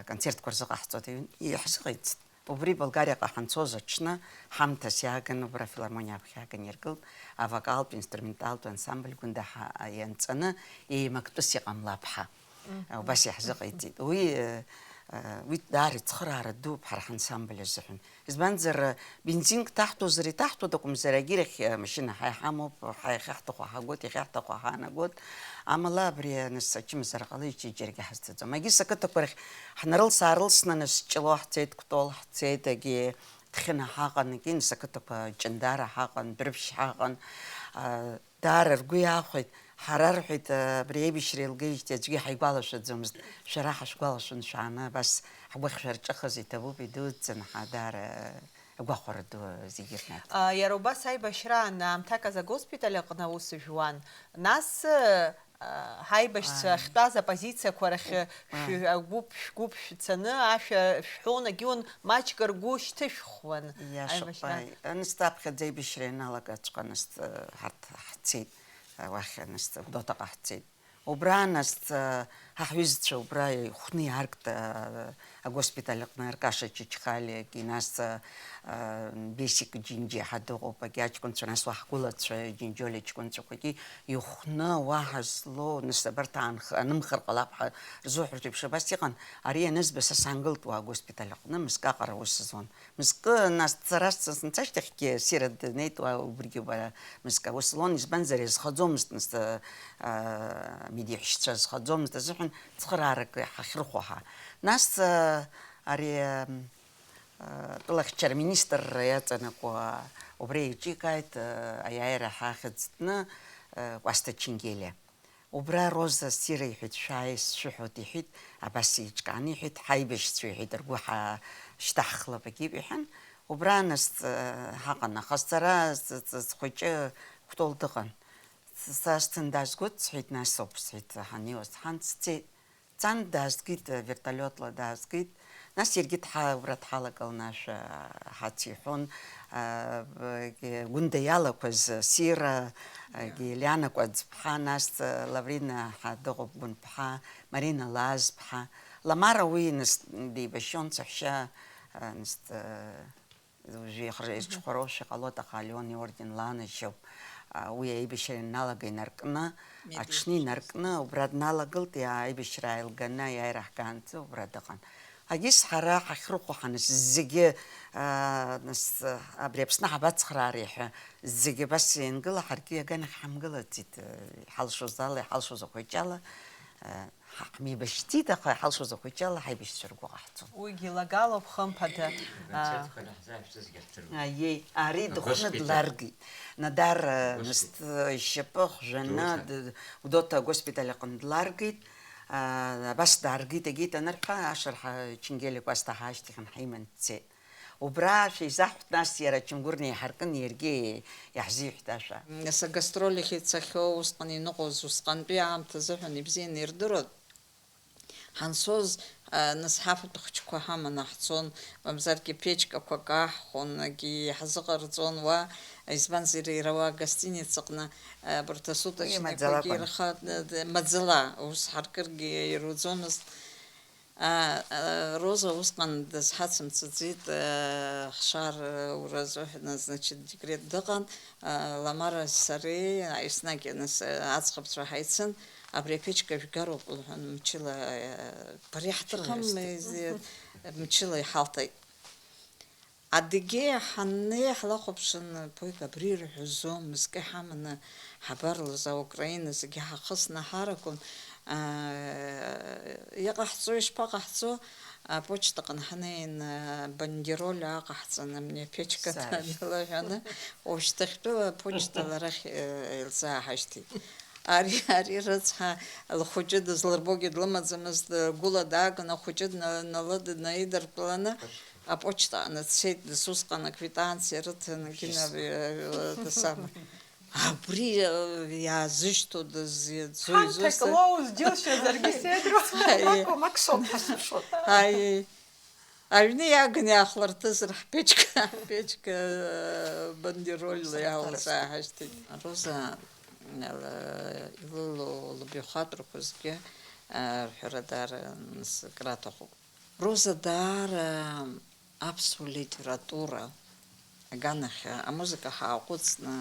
аконцертқәа рзыҟаҳҵоит, иҳзыҟаиҵт. Убри Болгариаҟа ҳанцоз аҽны, ҳамҭас иааган, убра афилармониа аԥхьа иааган иргылт, авокалтә, инструменталтә ансамбль Гәында ҳа-, ианҵаны, еимактәыс иҟамлап ҳәа. Мгм. Убас иаҳзыҟаиҵеит. Уи, э, э, уи даара ицхыраара дууп ҳара ҳансамбль азыҳәан. Избанзар, э, бензинк ҭаҳҭозар иҭаҳҭоит акәымзар, агьырахь, э, машьына ҳа иҳамоуп, ҳа иахьаҳҭаху ҳагоит, иахьаҳҭаху ҳаанагоит. Амала абри, э, нас, ачымазара ҟалеижьҭеи џьаргьы ҳазцаӡом. Агьыс ақыҭақәа рахь ҳнарылс-аарылсны, нас, Ҷлоу ҳцеит, Кәтол ҳцеит, егьи Ҭхьына ҳаҟан, егьи, нас, ақыҭақәа Ҷындара ҳаҟан, Дәрыԥшь ҳаҟан. Э, Даара ргәы иахәеит, ҳара, рҳәеит, абри аибашьра еилгеижьҭеи аӡәгьы ҳаигәалашәаӡомызт, шәара ҳашәгәалашәон, шәааны абас ҳгәы ахьшәырҿыхыз иҭабуп, идуӡӡан ҳа, даара агәахәара ду зегьы рнаҭ. А, иара убас аибашьраан аамҭак азы агоспиталь аҟны аус жәуан. Нас, а, ҳаибашьцәа Ааи. ахьтәаз апозициақәа рахь Ааи. шәи-, агәыԥ, шәгәыԥ шәцаны ашәа шәҳәон, агьиуан, маҷк ргәы шьҭышәхуан. Иашоуп, аибашьраан. Ааи. Анысҭ аԥхьаӡа аибашьра ианалага аҵәҟьа анысҭ, ҳарҭ ҳцеит. Уахь, нас, Гәдоуҭаҟа ҳцеит. Убра, нас, ҳа ҳҩызцәа убра ихәны иааргт, агоспиталь аҟны Аркаша Чачхалиагьы, нас, Бесик Џьынџьа ҳәа дыҟоуп, агьи аҷкәынцәа, нас уа ҳгәылацәа, Џьынџьоли аҷкәынцәақәагьы ихәны, уаҳа злоу, нас, абарҭ аанх-, анымхар ҟалап ҳәа рзуҳәартә еиԥш абас иҟан. Ари ианызба, са саангылт уа агоспиталь аҟны, мызкы аҟара аус зуан. Мызкы, нас, сара сынцашьҭахьгьы ссира днеит уа, убригьы уа мызкы аус луан, избанзар, иазхаӡомызт, нас, а, медиаҳәшьцәа азхаӡомызт азыҳәан цхыраарак ҳахьрыхәо ҳа. Нас, а, ари, а, а, тәылахьчара министрра иаҵанакуа убра еиҿикааит, а, аиааира ҳахьӡ ҭны, а, Кәасҭа Ченгелиа. Убра Роза ссира иҳәеит, шәааи, сшәыҳәоит, иҳәеит, абас еиҿкааны иҳәеит, ҳаибашьцәа иҳәеит, ргәы ҳа-, шьҭаҳхлап, агьип, иҳәан, убра, нас, ҳаҟан, аха сара с-, с-, схәыҷы Кәтол дыҟан. Сашҭан дазгоит, сҳәеит, нас ауп, сҳәеит, ҳаннеиуаз ҳан сцеит. Дцан даазгеит, вертолиотла даазгеит. Нас иаргьы дҳа-, убра дҳалагылан ашәа ҳацеиҳәон. А, б-, Гәында иалақәаз Сира, егьи Елиана Кәаӡԥҳа, нас Лаврина ҳа дыҟоуп Гәынԥҳа, Марина Лазԥҳа. Ламара уи нас деибашьон, саҳәшьа, а, нас, а, Уажәы ихр-, ирҽхәароушәа ҟалоит, аха Алион иорден лаанашьоуп. А, уи аибашьра ианалага инаркны, Медеиа аҽны инаркны, убра дналагылт, иа-, аибашьра ааилганы аиааира ҳгаанӡа убра дыҟан. Егьыс ҳара ҳахьрыхәо ҳаныс зегьы, а, нас, а, абри Аԥсны ҳабацхраари ҳәа зегьы абас иангыла, ҳаргьы иаганахь ҳамгылаӡеит, а, иҳалшоз ала, иҳалшоз ахәыҷала, а, Ҳа-, ҳмеибашьӡеит, аха иҳалшоз ахәыҷала ҳаибашьцәа ргәы ҟаҳҵон. Уигьы лагалоуп, хымԥада. Аа. Концертқәа наҳзаашәҵозгьы ҳцәыргон. Аиеи, ари дыхәны Агоспиталь. Дларгеит. Надар, э, Агоспиталь. Нас, э, ишьапы хжәаны Гәдоуҭа. Д-, Гәдоуҭа агоспиталь аҟны дларгеит. Аа, абас дааргеит, егьит анырҳәа, ашырҳәа Ченгели Кәасҭа ҳаашьҭихын ҳаиман дцеит. Убра шәеизаҳәт, нас иара Чамгәыр неиҳаркын, иаргьы иаҳзиҳәт ашәа. Нас агастроль ахь ицахьоу, усҟан иныҟәоз, усҟантәи аамҭа азыҳәан ибзианы ирдыруан. Ҳанцоз, а, нас ҳафатә хәыҷқәа ҳаманы ҳцон, мамзаргьы ԥечкақәак ааҳхәон, акгьы иаҳзыҟарҵон уа, избанзар, иара уа агостиница аҟны, а, абарҭ асуточникқәагьы Имаӡалакәан. Ирха-, д-, д-, маӡала, ус ҳаркыргьы ируӡомызт. А, а, Роза усҟан дызҳацымцаӡеит, а, хшара уразы ҳәа, значит, декрет дыҟан, а, Ламара сареи, а, еснагь, нас, а, аӡӷабцәа ҳаицын, абри аԥечка жәгароуп, лҳәан, мчыла, а, бара иаҳҭахым, Мчыла иаҳҭахым. Мчыла иҳалҭеит. Адыгеи ҳаннеи ҳлахәаԥшын, ԥоик абри ирҳәозо, мызкы ҳаманы, ҳабарлоз, Украина зегьы ҳахысны ҳаракәын. Аа, иҟаҳҵо, ишԥаҟаҳҵо, аԥочтаҟны ҳнеин, аа, бандероль ааҟаҳҵан, амни аԥечка Сааишь. Налаҳәаны, ушьҭахьтәыла аԥочтала арахь, э, илзааҳашьҭит. Ари, ари рыцҳа, лхәыҷы дызлырбогьы длымаӡамызт, гәыла дааган, ахәыҷы дна-, нала-, днаидыртәаланы, аԥочтаҟны дцеит, нас усҟан аквитанциа рыҭан, Гена, э, это самое. Абри, э, иаазышьҭуа дыззаӡои, Ҳамҭак изусҭа-, лоуз џьылшьазаргьы сеидру. Аиеи. Максоуп ҳазыԥшуа. Аиеи. Аҩны иааганы иаахлыртызар ҳԥечка, ҳԥечка, э, бандерольла Саркарас. Иаалзааҳашьҭит. Роза, э, илылоу лыбаҩхатәрақәа зегьы, э, рҳәара даара нас краҭахуп. Роза даара аԥсуа литература аганахь амузыка ҳааҟәыҵны,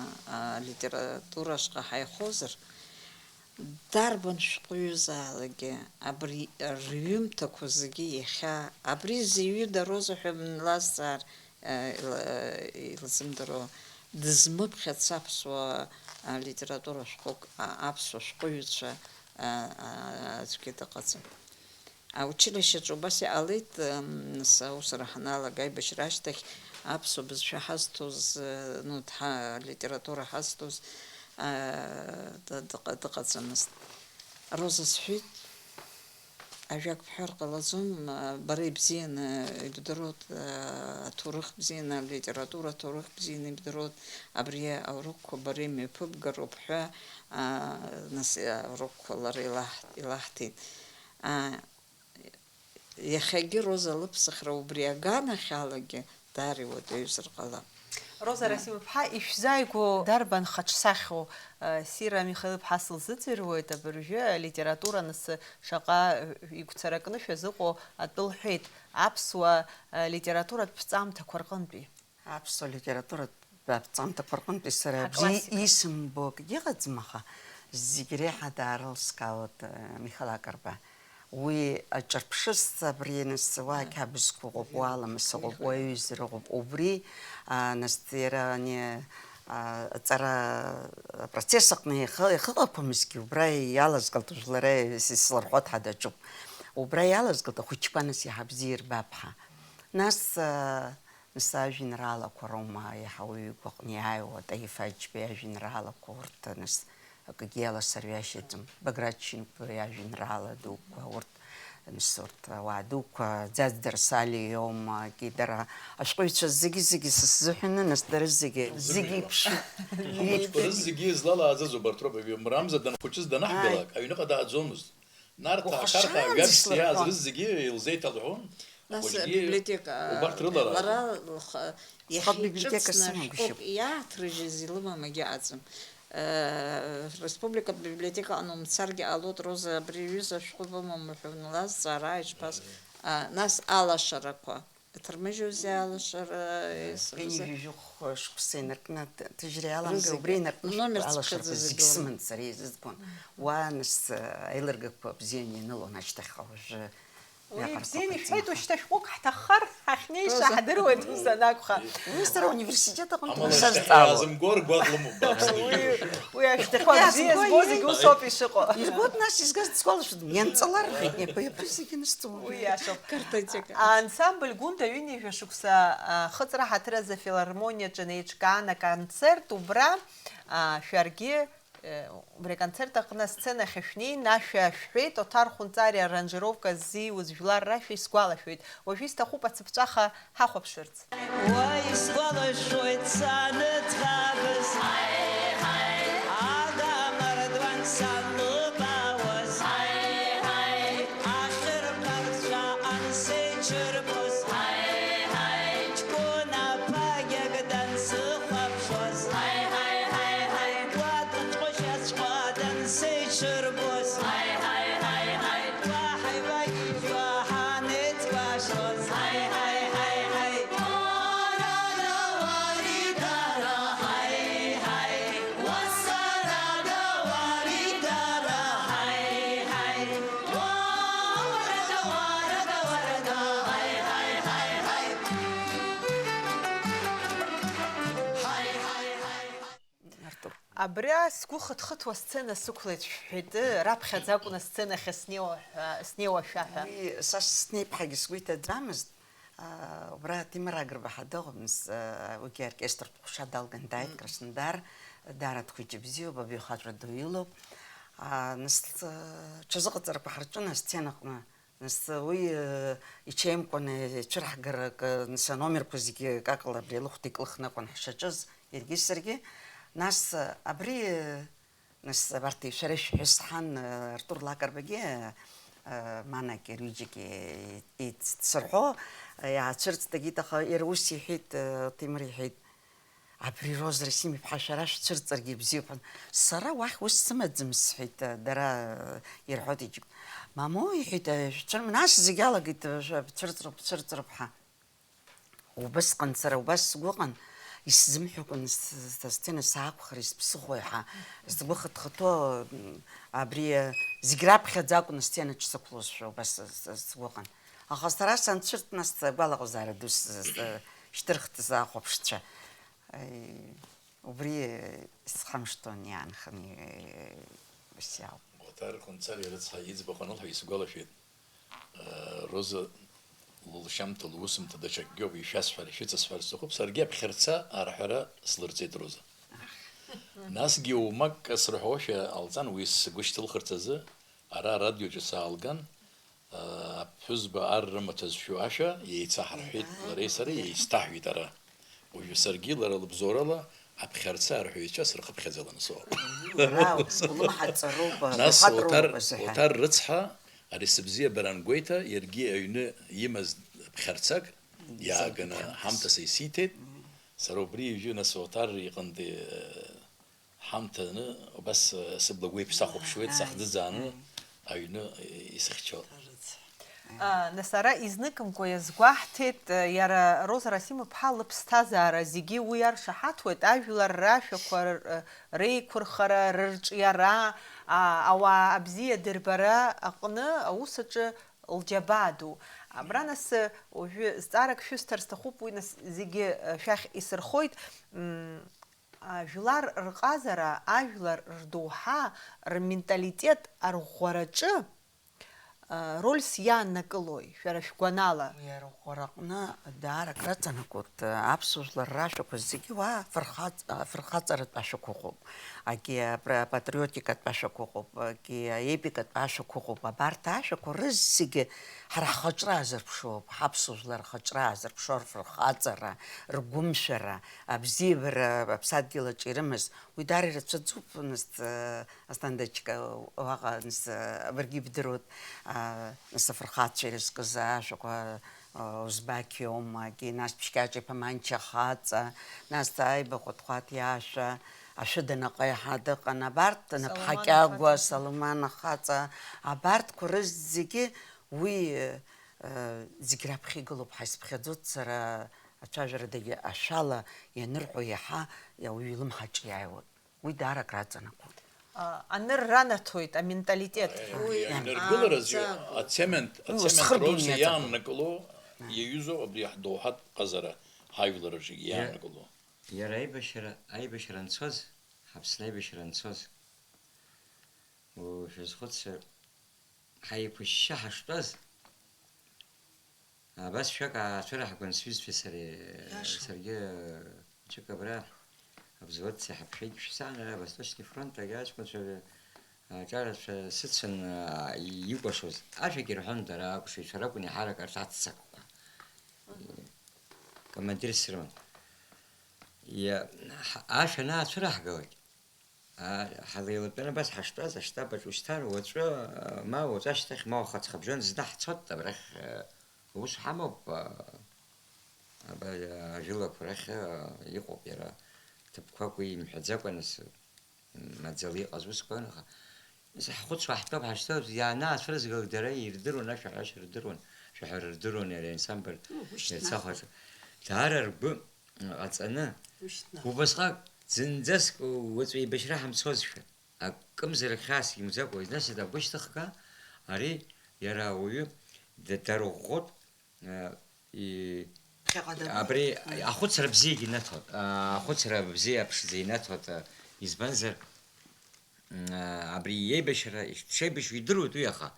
алитература ашҟа ҳаихозар, дарбан шәҟәыҩҩызаалакгьы абри рҩымҭақәа зегьы иахьа, абри зҩыда Роза ҳәа бнлазҵаар, ил-, илзымдыруа, дызмыԥхьац аԥсуа литература шәҟәык, а-, аԥсуа шәҟәыҩҩцәа, а-, а-, аӡәгьы дыҟаӡам. Аучилишьеҿы убас иҟалеит, м, нас аусура ҳаналага, аибашьра ашьҭахь аԥсуа бызшәа ҳазҭоз, э, ну, дҳа-, алитература ҳазҭоз, а, д-, дыҟа-, дыҟаӡамызт. Роза сҳәеит, ажәак бҳәар ҟалаӡом, а, бара ибзианы ибдыруеит, а, аҭоурых бзианы, алитература аҭоурых бзианы ибдыруеит, абри аурокқәа бара имҩаԥыбгароуп ҳәа, а, нас, аурокқәа лара илаҳ-, илаҳҭеит. А, Иахьагьы Роза лыԥсахра убри аганахьалагьы даара иуадаҩзар ҟалап. Роза Расим-иԥҳа, ишәзааигәоу дарбан хаҿсахьоу, э, Сира Михаил-иԥҳа сылзыӡырҩуеит, абыржәы алитература анысы шаҟа, э, игәцаракны шәазыҟоу атәы лҳәеит, аԥсуа, э, литературатә ԥҵамҭақәа рҟынтәи? Аԥсуа литературатә аԥҵамҭақәа рҟынтәи сара бзиа Ҳаклассика. Исымбо акгьы ыҟаӡам, аха зегь реиҳа даарылскаауеит, э, Михал Акарба. Уи аҿырԥшыс абри, нас, уа ақьабзқәа ыҟоуп, уа аламыс ыҟоуп, уа аҩызара ыҟоуп. Убри, а, нас, иара ани, а, аҵара апроцесс аҟны иахы-, иахыҟақәамызгьы, убра иалазгалт, уажә лара ис-, ислырҳәо дҳадаҿуп. Убра иалазгалт ахәыҷқәа, нас, иаҳа бзиа ирбап ҳәа. Нас, а, Нас ажәеинраалақәа роума иаҳа уаҩы игәаҟны иааиуа, Таиф Аџьба иажәеинраалақәа урҭ, нас, акгьы иаласырҩашьаӡом. Баграт Шьынқәба иажәеинраала дуқәа урҭ, Нас урҭ ауаа дуқәа, Ӡаӡ Дарсалиа иоума, Кидара, ашәҟәыҩҩцәа зегьы-зегьы са сзыҳәаны, нас дара зегьы, зегьы еиԥшуп. Ахәыҷқәа рызегьы излалааӡаз убарҭ роуп, мрамза данхәыҷыз данаҳгалак, аҩныҟа дааӡомызт. Нарҭаа, Гәыхшаанӡа Қарҭаа, Жәабжьтәи слырҳәон. Иааз рызегьы илзеиҭалҳәон. Нас ахәыҷгьы абиблиотека, убарҭ рылалааӡон. Лара лхы Схатә библиотека иахьиҿыцны сымагәышьоуп. Ашәҟәык иааҭрыжьыз илымамгьы ыҟаӡам. Э, республикатә библиотекаҟны умцаргьы ҟалоит, Роза, абри аҩыза ашәҟәы бымам уҳәа унлазҵаара ишԥаз-, а, нас алашарақәа. Иҭырмыжьузеи алашара, ес-, Ҩажәи жәохә шықәса инаркны, ҭ-, ҭыжьра иаламгар, рызегьы убри инаркны номер алашарақәа цыԥхьаӡа зегьы зегьы сыман сара, изызгон. Уа, нас, аилыргақәа бзианы ианылон ашьҭахьҟа, уажәы Уи иаҟарҵақәа бзианы ишәҳәеит, ицымхо. Ушьҭа шәҟәык ҳҭаххар, ҳахьнеиша Роза. Ҳдыруеит, ус анакәха. Уи сара университет аҟынтә Амала ус шьҭахьҟа азҵаауан. Иаазымго ргәаҟ лымоуп, бааԥс, Уи, уи ашьҭахьқәа бзиа Иаазымго збо зегьы иеиԥш. Усоуп ишыҟоу. Иргәыднашьызгаз дсгәалашәоит, ианҵалар, абри зегьы нысҵалон. Уи иашоуп. Картотека. Ансамбль Гәында ҩынҩажәа шықәса, а, хыҵра ҳаҭыр азы афилармониаҿы неиҿкаан аконцерт, убра, а, шәаргьы Э, убри аконцерт аҟны асценахь шәнеин, ашәа шәҳәеит, Оҭар Хәынҵариа аранжировка ззиуз жәлар рашәа исгәалашәоит. Уажәы исҭахуп ацыԥҵәаха ҳахәаԥшырц. Уа исгәалашәоит саныӡӷабыз, адамардуан санлыбаауаз. Ахьырԥарцәа ансеиҽырбоз, ҳаи, ҳаи, ҷкәына ԥагьак дансыхәаԥшуаз, ҳаи, ҳаи, ҳаи, ҳаи, уа дҟәышҟәышьаҵәҟьа дансеиҽырбоз, ҳаи, ҳаи, ҳаи, ҳаи, уаҳа ибагьежьуа ҳанеиҵгәашоз, ҳаи, ҳаи, ҳаи, ҳаи. Артур. Абра сгәы хыҭхыҭуа асцена сықәлеит шәҳәеит, раԥхьаӡа акәын асценахь снеиуа ҳәа, снеиуашәа ҳәа. Уи са снеиԥҳагьы сгәы иҭаӡамызт. Аа, убра Ҭемыр Агрба ҳәа дыҟоуп, нас, аа, уигьы аоркестртә ҟәша далган дааит, Мм. Краснодар, даара дхәыҷы бзиоуп, абаҩхатәра ду илоуп. Аа, нас, ҽазыҟаҵарақәа ҳарҿын асценаҟны. Нас уи, э, ичеимкәаны ицәырҳгарак, э, нас аномерқәа зегьы акакала абри алыхәҭа икылхны акәын ҳшаҿыз, иаргьы саргьы. Нас, э, абри, э, нас абарҭ шәара шәҳәыс ҳан, э, Артур Лакарбагьы, э, э, Манагьы рҩыџьагьы ицәырҳәо, э, иаацәырҵт, аха иара ус иҳәеит, э, Ҭемыр иҳәеит, Абри Роза Расим-иԥҳа шәара шәцәырҵыргьы бзиоуп ҳәа. Сара уахь ус сымаӡам, сҳәеит, дара ирҳәоит иџьык. Мамоу, иҳәеит, шәцәырм-, нас зегь алагеит, шәа-, бцәырҵроуп, бцәырҵроуп ҳәа. Убысҟан сара убас сгәы ыҟан, исзымҳәакәан с-, с-, сцена саақәхар, исԥсыхәои ҳәа сгәы хыҭхыҭуа, м, абри, э, зегь раԥхьаӡа акәын асценаҿ сықәлозшәа, убас с-, с-, сгәы ыҟан. Аха сара санцәырҵ, нас сгәалаҟазаара ду с-, с-, шьҭырхт сахәаԥшцәа. Аи, убри, э, схамышҭуан иаанханы, э, ус иауп. Оҭар Хәынҵариа рыцҳа иӡбахә анылҳәа исгәалашәеит, э, Роза лылшьамҭа, лусумҭа даҽакгьы ауп, ишәасҳәар, ишәыҵасҳәар сҭахуп, саргьы аԥхьарца арҳәара слырҵеит Роза. Насгьы умак срыҳәошәа ҟалҵан, уи сгәы шьҭылхырц азы ара арадиоҿы саалган, Аԥҳәызба ар рымаҭәа зшәу ашәа еицаҳарҳәеит, лареи сареи еицҭаҳәеит ара. Уажәы саргьы лара лыбзоурала аԥхьарца арҳәаҩцәа сырхыԥхьаӡаланы соуп. Ура, улымҳа ҵароуп, Нас лхатә Оҭар, роуп азыҳәа. Оҭар рыцҳа, ари сыбзиабара ангәеиҭа, иаргьы аҩны имаз аԥхьарцак иааганы Изеиҭаҳәамҭас. Ҳамҭас исиҭеит. Сара убри ижәы, нас Оҭар иҟынтәи, Ҳамҭаны убас, э, сыбла гәеиԥш сахәаԥшуеит, Ааи, сахӡыӡааны ааи. Аҩны, э, исыхьчо. А, нас ара изныкымкәа иазгәаҳҭеит, э, иара Роза Расим-иԥҳа лыԥсҭазаара зегьы уи иаршаҳаҭуеит, ажәлар рашәақәа р-, э, реиқәырхара, рырҿиара, а, ауаа абзиа дырбара аҟны аус аҿы лџьабаа ду. Абра нас, э, уажәы зҵаарак шәысҭар сҭахуп, уи нас зегьы, э, шәахь исырхоит. М, Ажәлар рҟазара, ажәлар рдоуҳа, рменталитет арӷәӷәараҿы, рольс иааннакылои, шәара шәгәанала? Уи арӷәӷәараҟны даара акраҵанакуеит, аԥсуа жәлар рашәақәа зегьы уа афырхаҵ-, афырхаҵаратә ашәақәа ыҟоуп, егьи апра-, апатриотикатә ашәақәа ыҟоуп, егьи аепикатә ашәақәа ыҟоуп. Абарҭ ашәақәа рызегьы ҳара ҳхаҿра азырԥшуп, ҳаԥсуа жәлар рхаҿра азырԥшуп, рфырхаҵара, ргәымшәара, абзиабара аԥсадгьыл аҿы ирымаз, уи даара ирацәаӡоуп, нас, Асҭанда Чка, уаҟа, нас, баргьы ибдыруеит, а, нас, афырхацәа ирызкыз ашәақәа, а, Озбақь иоума, егьи, нас, Ԥшькьаҿ-иԥа Манча хаҵа, нас, Аиба Хәаҭхәаҭ иашәа, Ашәы данаҟеиҳа дыҟан, абарҭ, Наԥҳа Салуман Кьагәа, ахаҵа. Салуман ахаҵа, абарҭқәа рызегьы уи, а, зегь раԥхьа игылоуп, ҳаизԥхьаӡоит сара, ацәажәарадагьы ашәала ианырҳәо иаҳа ауаҩы илымҳаҿ иааиуеит. Уи даара акраҵанакуеит. А, анырра анаҭоит, аменталитет. Уи Ианыргыларазы ааӡам. Ацемент, Уи ацемент уасхыргон рольс иаҵанакуеит. Иааннакыло, иаҩызоуп абри ҳдоуҳатә ҟазара, ҳажәлар рҿы Иа-, иааннакыло. Иара аибашьра, аибашьра анцоз, Ҳаԥсны аибашьра анцоз, у-, шәазхәыцыр, ҳаиқәышьшьы ҳаштәаз, Абас шәак аацәыраҳгон сҩызцәеи сареи, Иашан. Саргьы, ы, ҽык абра, Абзуаҭ сеиҳаԥшәагь шәцан, ара Восточный фронт агь аҷкәынцәа, ы, аҿарацәа сыцын, ы, икәашоз. Ашәагь ирҳәон дара, акәшаҩцәа ракәын еиҳарак арҭ аццакқәа. Мгм. Командирс срыман. Иа-, ҳ-, ашә анаацәыраҳгалак, Ҳа-, ҳалеилатәаны абас ҳаштәаз аштаб аҿы ушьҭан, уаҵәы, ма уаҵәы ашьҭахь, ма уаха ҵхыбжьон зны ҳцот, абрахь, э, ус ҳамоуп, а, аба-, ажәылақәа рахь, а, иҟоуп иара, ҭыԥқәак уи имҳәаӡакәа, нас, м, маӡала иҟаз усқәа, аха, нас ҳхәыцуа ҳтәоуп, ҳашьҭоуп, ианаацәырызгалак дара ирдыруан, ашәаҳәашьа рдыруан, шәаҳәара рдыруан иара ансамбль Ну, ушьҭнахуеит. Ерцахәаҿы. Даара ргәы ҟаҵаны, Ушьҭнахуеит. Убасҟак, зынӡаск уаҵәы еибашьра ҳамцозшәа, акымзарак хьаас имӡакәа изнасит агәышьҭыхга, ари иара ауаҩы д-, дарыӷәӷәоуп, а, и-, Ԥхьаҟа дагәышьҭ. Абри ахәыцра бзиагьы инаҭоит, а, ахәыцра бзиа ԥшӡа инаҭоит, а, избанзар, М, абри иеибашьра, дшеибашьуа идыруеит уи, аха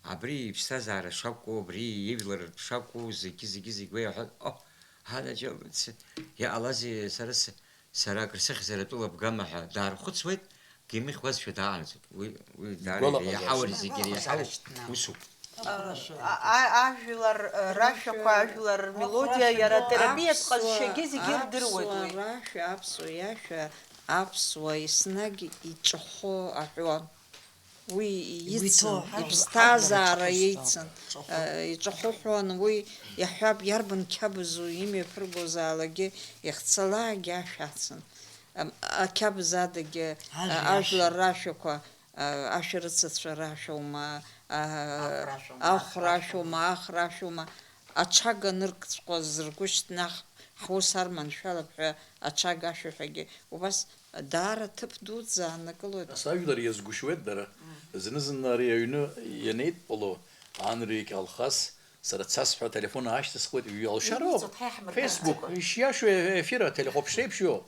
абри иԥсҭазаара шакәу, абри ижәлар ртә шакәу, зегьы, зегьы, зегь уи аҳәоит, оҳ, ҳанаџьалбеит, сы-, иҟалазеи, сара сы-, сара акыр сыхьзар атәыла бгама ҳәа даархәыцуеит, димыхьуазшәа даанаҵоит. Уи, уи даара Игәалаҟазаашьа. Иреиҳау, зегь иреиҳау усуп. А, а, ажәлар, э, рашәақәа, ажәлар рмелодиа, иара аԥсуа, терапиатә ҟазшьагьы зегьы ирдыруеит аԥсуа уи. Рашәа, аԥсуа иашәа, аԥсуа еснагь иҿахәы аҳәон. Уи ицын, иҭоу ҳажәлар, иԥсҭазаара ҳажәлар еицын, рҿахәы. Э, иҿахәы ҳәон, уи иаҳҳәап, иарбан қьабзу имҩаԥыргозаалакгьы, иахьцалакгьы ашә ацын. Ам, ақьабз адагьы, Ажәа а, ажәлар иашан. Рашәақәа, а, ашәарыцацәа рашәоума, а, Ахәрашәоума, ахәрашәоума, ахрашәоума, ахрашәоума, аҽага ныркҵәҟьоз ргәы шьҭнах, ҳус арманшәалап ҳәа аҽага ашәаҳәагьы убас даара ҭыԥ дуӡӡа ааннакылоит. Нас ажәлар иазгәышьуеит дара. Зны-зынла ари аҩны ианеидтәало, Анри Кьалхас, сара дцасҳәа ателефон аашьҭысхуеит, ҩы алшароуп. Уи ицәоит, ҳаиҳабыра Facebook, даацәажәоит. Ишиашоу ефир ателехәаԥшреиԥш иоуп.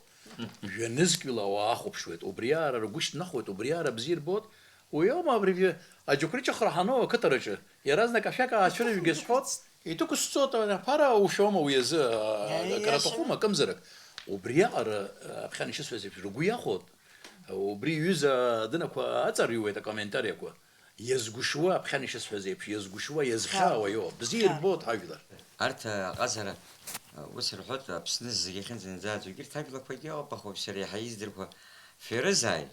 Жәа-нызқьҩыла ауаа ахәаԥшуеит, убриаара ргәы шьҭнахуеит, убриаара бзиа ирбоит. Уи аума абыржәы аџьықәреиҿыхра ҳану ақыҭараҿы, иаразнак ашәак аацәырыжәгьы сҳәоит, иҭықәысҵоит, аԥара ушәома уи азы, а, Еи, акараҭахума, иашаны. Акымзарак. Убриаҟара, а, аԥхьан ишысҳәаз еиԥш, ргәы иахәоит. Убри иҩыза адынақәа аҵарҩуеит акомментариақәа. Иазгәышуа, аԥхьан ишысҳәаз еиԥш, иазгәышуа, иазхьаауа Хьаауа. Иоуп. Бзиа Хьаауа. Ирбоит ҳажәлар. Арҭ аҟазара, ус рҳәоит, Аԥсны зегьы ахьынӡанаӡааӡо, егьырҭ ажәлақәагьы ыҟоуп, аха уажә сара иаҳа издырқәо шәарызааит.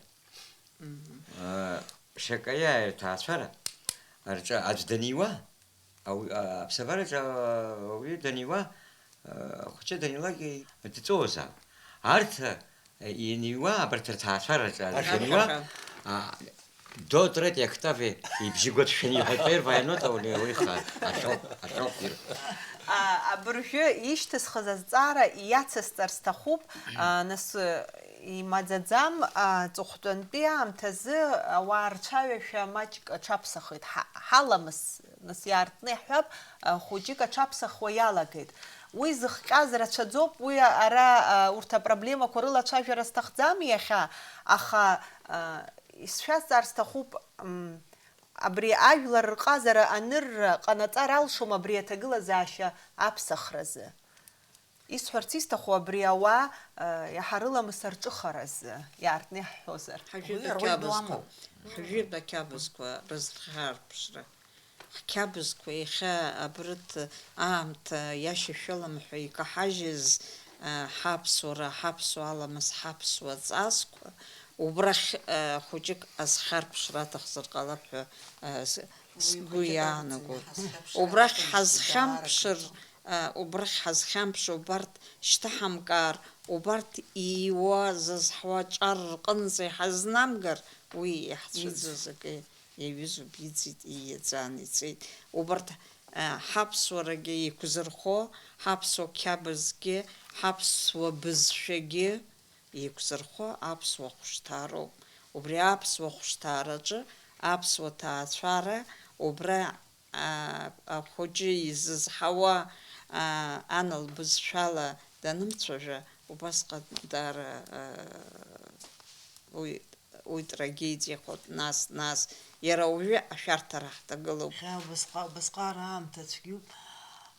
Мгм. Э, шаҟа иааи рҭаацәара рҿы аӡә даниуа, ауи-, а, аԥсабараҿы ауаҩы даниуа, э, ахәыҷы данилак, дҵәуозаап. Арҭ, э, ианиуа, абарҭ рҭаацәараҿы аӡә даниуа, Ашәаҳәа. А, до третьей октавы ибжьы гәаҭшәаны иҳәатәеи рваианотаули уи ха-, ашәоуп, ашәоуп ир-. А, абыржәы ишьҭысхыз азҵаара иацысҵар сҭахуп, а, нас, э, имаӡаӡам, а, аҵыхәтәантәи аамҭазы ауаа рцәаҩашәа маҷк аҽаԥсахит. Ҳа-, ҳаламыс, нас иаартны иаҳҳәап, а, хәыҷык аҽаԥсахуа иалагеит. Уи зыхҟьаз рацәаӡоуп, уи ара, а, урҭ апроблемақәа рыла ацәажәара сҭахӡам иахьа, аха, а, исшәазҵаар сҭахуп, м, Абри ажәлар рҟазара анырра ҟанаҵар алшом абри аҭагылазаашьа аԥсахразы. Исҳәарц исҭаху абри ауаа, э, иаҳа рыламыс арҿыхаразы иаартны иаҳҳәозар. Ҳажәытә Уи аруаҩ ақьабзқәа, дуамоуп. Ҳажәытә ақьабзқәа рызхаарԥшра. Ҳқьабзқәа иахьа абрыҭ аамҭа иашьашәалам ҳәа икаҳажьыз, э, ҳаԥсуара, ҳаԥсуа аламыс, ҳаԥсуа ҵасқәа, убрахь, э, хәыҷык азхьарԥшра аҭахзар ҟалап ҳәа, э, с-, Уи сгәы хәыҷык иаанагоит. Акәӡам, ҳазхьамԥшыр Убрахь аҭахым ҳазхьамԥшыр, зегьы аараӡоуп. Э, убрахь ҳазхьамԥшыр, убарҭ шьҭаҳамкаар, убарҭ ииуа зызҳауа аҿар рҟынӡа иҳазнамгар, уи иаҳцәыӡыз акы иаҩызоуп, иӡит, ииаӡан ицеит. Убарҭ, э, ҳаԥсуарагьы еиқәзырхо, ҳаԥсуа қьабзгьы, ҳаԥсуа бызшәагьы еиқәзырхо аԥсуа хәышҭаароуп. Убри аԥсуа хәышҭаараҿы аԥсуа ҭаацәара убра аа, ахәыҷы изызҳауа, аа, ан лбызшәала данымцәажәа, убасҟан даара, аа, уи, уи трагедиахоит, нас, нас, иара уажәы ашәарҭара ҳҭагылоуп. Иахьа убасҟа-, убасҟак аамҭа цәгьоуп,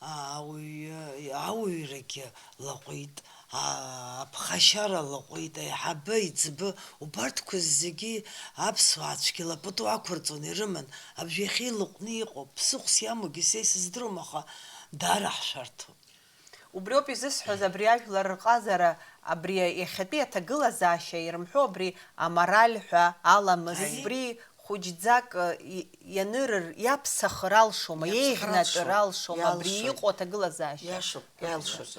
аа, ауаҩы, ауаҩрагьы лаҟәит, аа, аԥхашьара лаҟәит, аиҳабы, аиҵбы, убарҭқәа зегьы аԥсуаа цәгьала пату ақәырҵон, ирыман. Абжа иахьа илаҟәны иҟоуп, ԥсыхәс иамоугьы са исыздыруам, аха даара ҳшәарҭоуп. Убриоуп изысҳәаз абри ажәлар рҟазара, абри иахьатәи аҭагылазаашьа ирымҳәо абри амораль ҳәа аламыс, Аи. Убри хәыҷӡак, и-, ианырыр, иаԥсахыр алшома, Иаԥсахыр иеиӷьнатәыр алшом. Алшома, абри Иалшоит. Иҟоу аҭагылазаашьа. Иашоуп, иалшоит.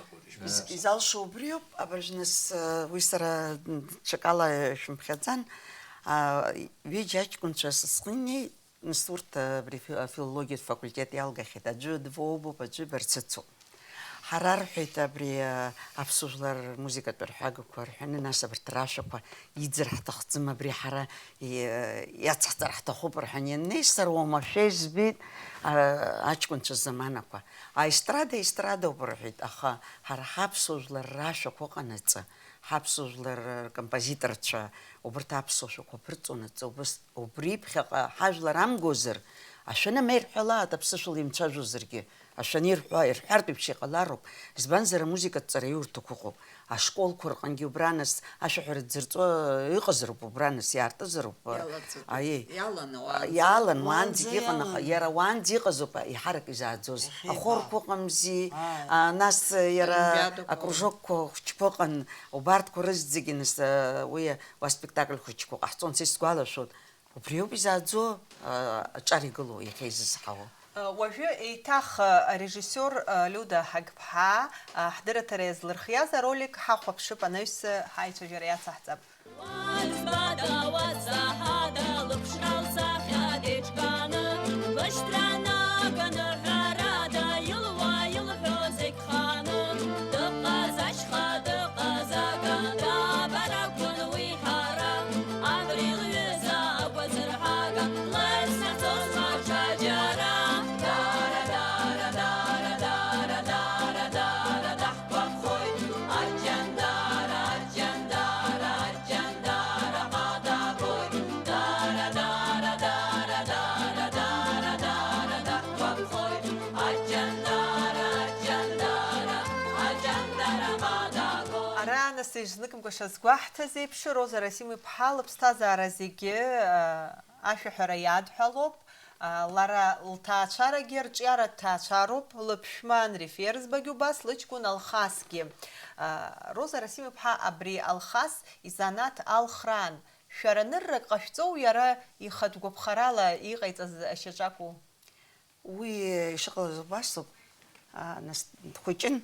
Из-, изалшо убриоуп, абыржә нас, уи сара, м, ҽакала шәымԥхьаӡан, а, ҩыџьа аҷкәынцәа сысҟынеи, Нас урҭ абри афи-, афилологиатә факультет иалгахьеит. Аӡәы Двоубоуп, аӡәы Барцыцуп. Ҳара, рҳәеит, абри, а, аԥсуа жәлар рмузыкатә рҳәагақәа рҳәаны, нас абарҭ рашәақәа иӡыр ҳҭахӡам, абри ҳара и-, иацҳҵар ҳҭахуп рҳәан ианнеи, сара уамашәа избеит, а, аҷкәынцәа заманақәа. Аестрада естрадоуп рҳәеит, аха ҳара ҳаԥсуа жәлар рашәақәа ыҟанаҵы, ҳаԥсуа жәлар ркомпозиторцәа убарҭ аԥсуа шәақәа ԥырҵонаҵы, убыс Убри ԥхьаҟа ҳажәлар амгозар, ашәаны ма ирҳәалааит, аԥсышәала имцәажәозаргьы, ашәаны ирҳәа-, ирҳәартә еиԥш иҟалароуп, избанзар, амузыкатә ҵараиурҭақәа ыҟоуп, ашколқәа рҟынгьы убраныс ашәаҳәара дзырҵо ыҟазароуп, убраныс иаартызароуп, Иалаҵатәуп. Аиеи. Иаланы уаанӡа. Иалан, уаанӡагьы Уаанӡа иҟан, аха иалан. Иара уаанӡа иҟазоуп, еиҳарак изааӡоз, Иахьа ахорқәа иҟан. Ыҟамзи, Ааи. А, нас иара Олимпиадақәа. Акружокқәа хәыҷқәа ыҟан, убарҭқәа рызегьы нас, а, уи Уа спектакль хәыҷқәа ҟаҳҵон, са исгәалашәоит. Убриоуп изааӡо, а, аҿар игылоу, иахьа изызҳауа. Уажәы еиҭах, а, арежиссиор, а, Лиуда Ҳагԥҳа, а, ҳдырраҭара иазлырхиаз аролик ҳахәаԥшып, анаҩс, а, ҳаицәажәара иацаҳҵап. Уа избада, уа саҳада, лыԥшра лсахьа деиҿкааны, лышьҭра наганы, ҳәарада, илуа, илҳәо зегь хааны, дыҟаз ашьха, дыҟаз ага, дабар акәын уи ҳара, абри лҩыза агәазырҳага, лаҩснаҵозма ҽаџьара? Дара, дара, дара, дара, дара, дара, даҳгәаԥхоит, аҷандара, аҷандара, аҷандара ҟадагоит, дара, дара, дара, дара, дара, дара, даҳгәаԥхоит, аҷандара, аҷандара, аҷандара ҟадаго. Ара анасыжь зныкымкәа шазгәаҳҭаз еиԥш, Роза Расим-иԥҳа лыԥсҭазаара зегьы, а, ашәаҳәара иадҳәалоуп. А, лара лҭаацәарагьы рҿиаратә ҭаацәароуп, лыԥшәма Анри Ферзбагь убас, лыҷкәын Алхасгьы. А, Роза Расим-иԥҳа, абри Алхас изанааҭ алхраан, шәара ныррак ҟашәҵоу иара ихатә гәаԥхарала иҟаиҵаз ашьаҿакәу? Уи ишыҟалаз убасоуп. А, нас дхәыҷын.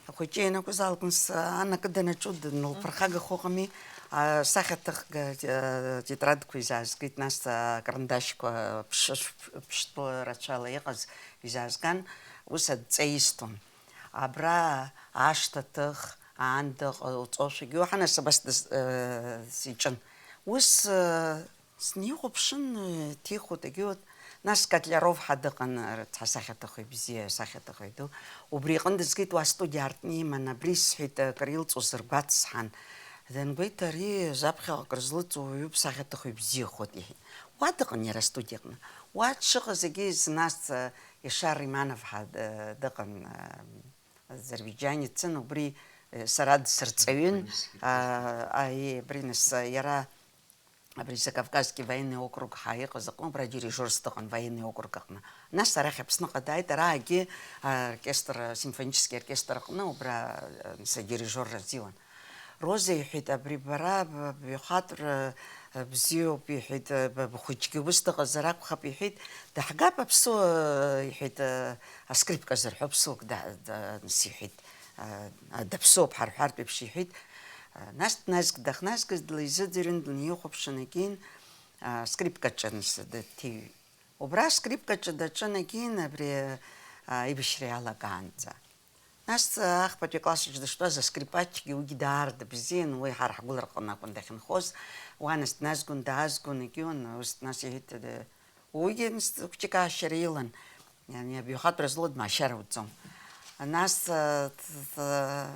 Ахәыҷы ианакәыз аалкын, с-, анакы данаҿу днылԥырхагахо ыҟами. А, сахьаҭыхга, а, тетрадқәа изаазгеит, нас, а, карандашьқәа ԥш-, ԥштәы рацәала иҟаз изаазган, ус адҵа исҭон. Абра ашҭа ҭых, аанда ҟауҵошәагьы уаҳа, нас абас дыс-, а, сиҿын. Ус, а, Снеихәаԥшын, ҭихуеит, егьиуеит. Нас Котляров ҳа дыҟан, рыцҳа, асахьаҭыхҩы бзиа, асахьаҭыхҩы ду. Убри иҟынтә дызгеит, уа астудиа аартны иман, абри сҳәеит, акыр илҵуазар гәацсҳан. Дангәеиҭа, ари заԥхьаҟа акыр злыҵуа уаҩуп, сахьаҭыхҩы бзиахоит, иҳәеит. Уа дыҟан иара астудиаҟны. Уа дшыҟаз егьи нас, э, Ешар Риманов ҳәа, э, дыҟан, э, Азербаиџьани дцын, убри, э, сара дсырҵаҩын, а, аи, абри нас, э, иара абри Закавказский военный округ ҳәа иҟаз аҟны, убра дирижерс дыҟан военный округ аҟны. Нас арахь Аԥсныҟа дааит, араагьы, а, оркестр, симфонический оркестр аҟны, убра, э, нас адирижерра азиуан. Роза иҳәеит, абри бара б-, бҩхатәра, э, бзиоуп, иҳәеит, э, б-, бхәыҷгьы убыс дыҟазар акәхап, иҳәеит, даҳгап аԥсуа, э, иҳәеит, э, аскрипка зырҳәо ԥсуак да-, да-, нас иҳәеит, э, даԥсуоуп ҳарҳәартә еиԥш, иҳәеит. Э, нас дназг-, дахназгаз длеизыӡырҩын, днаихәаԥшын, егьин, э, скрипкаҿы нас дҭыҩит. Убра аскрипкаҿы даҿын, егьин, абри, э, аибашьра иалагаанӡа. Нас, э, ахԥатәи аклассаҿ дыштәаз аскрипачгьы уигьы даара дыбзиан, уи ҳара ҳгәыларҟан акәын дахьынхоз. Уа нас дназгон, даазгон, егьиуан, ус нас иҳәеит, э, уигьы нас хәҷык аашьара илан. Ани абаҩхатәра злоу дмаашьаруӡом. Нас, э, т-, т-,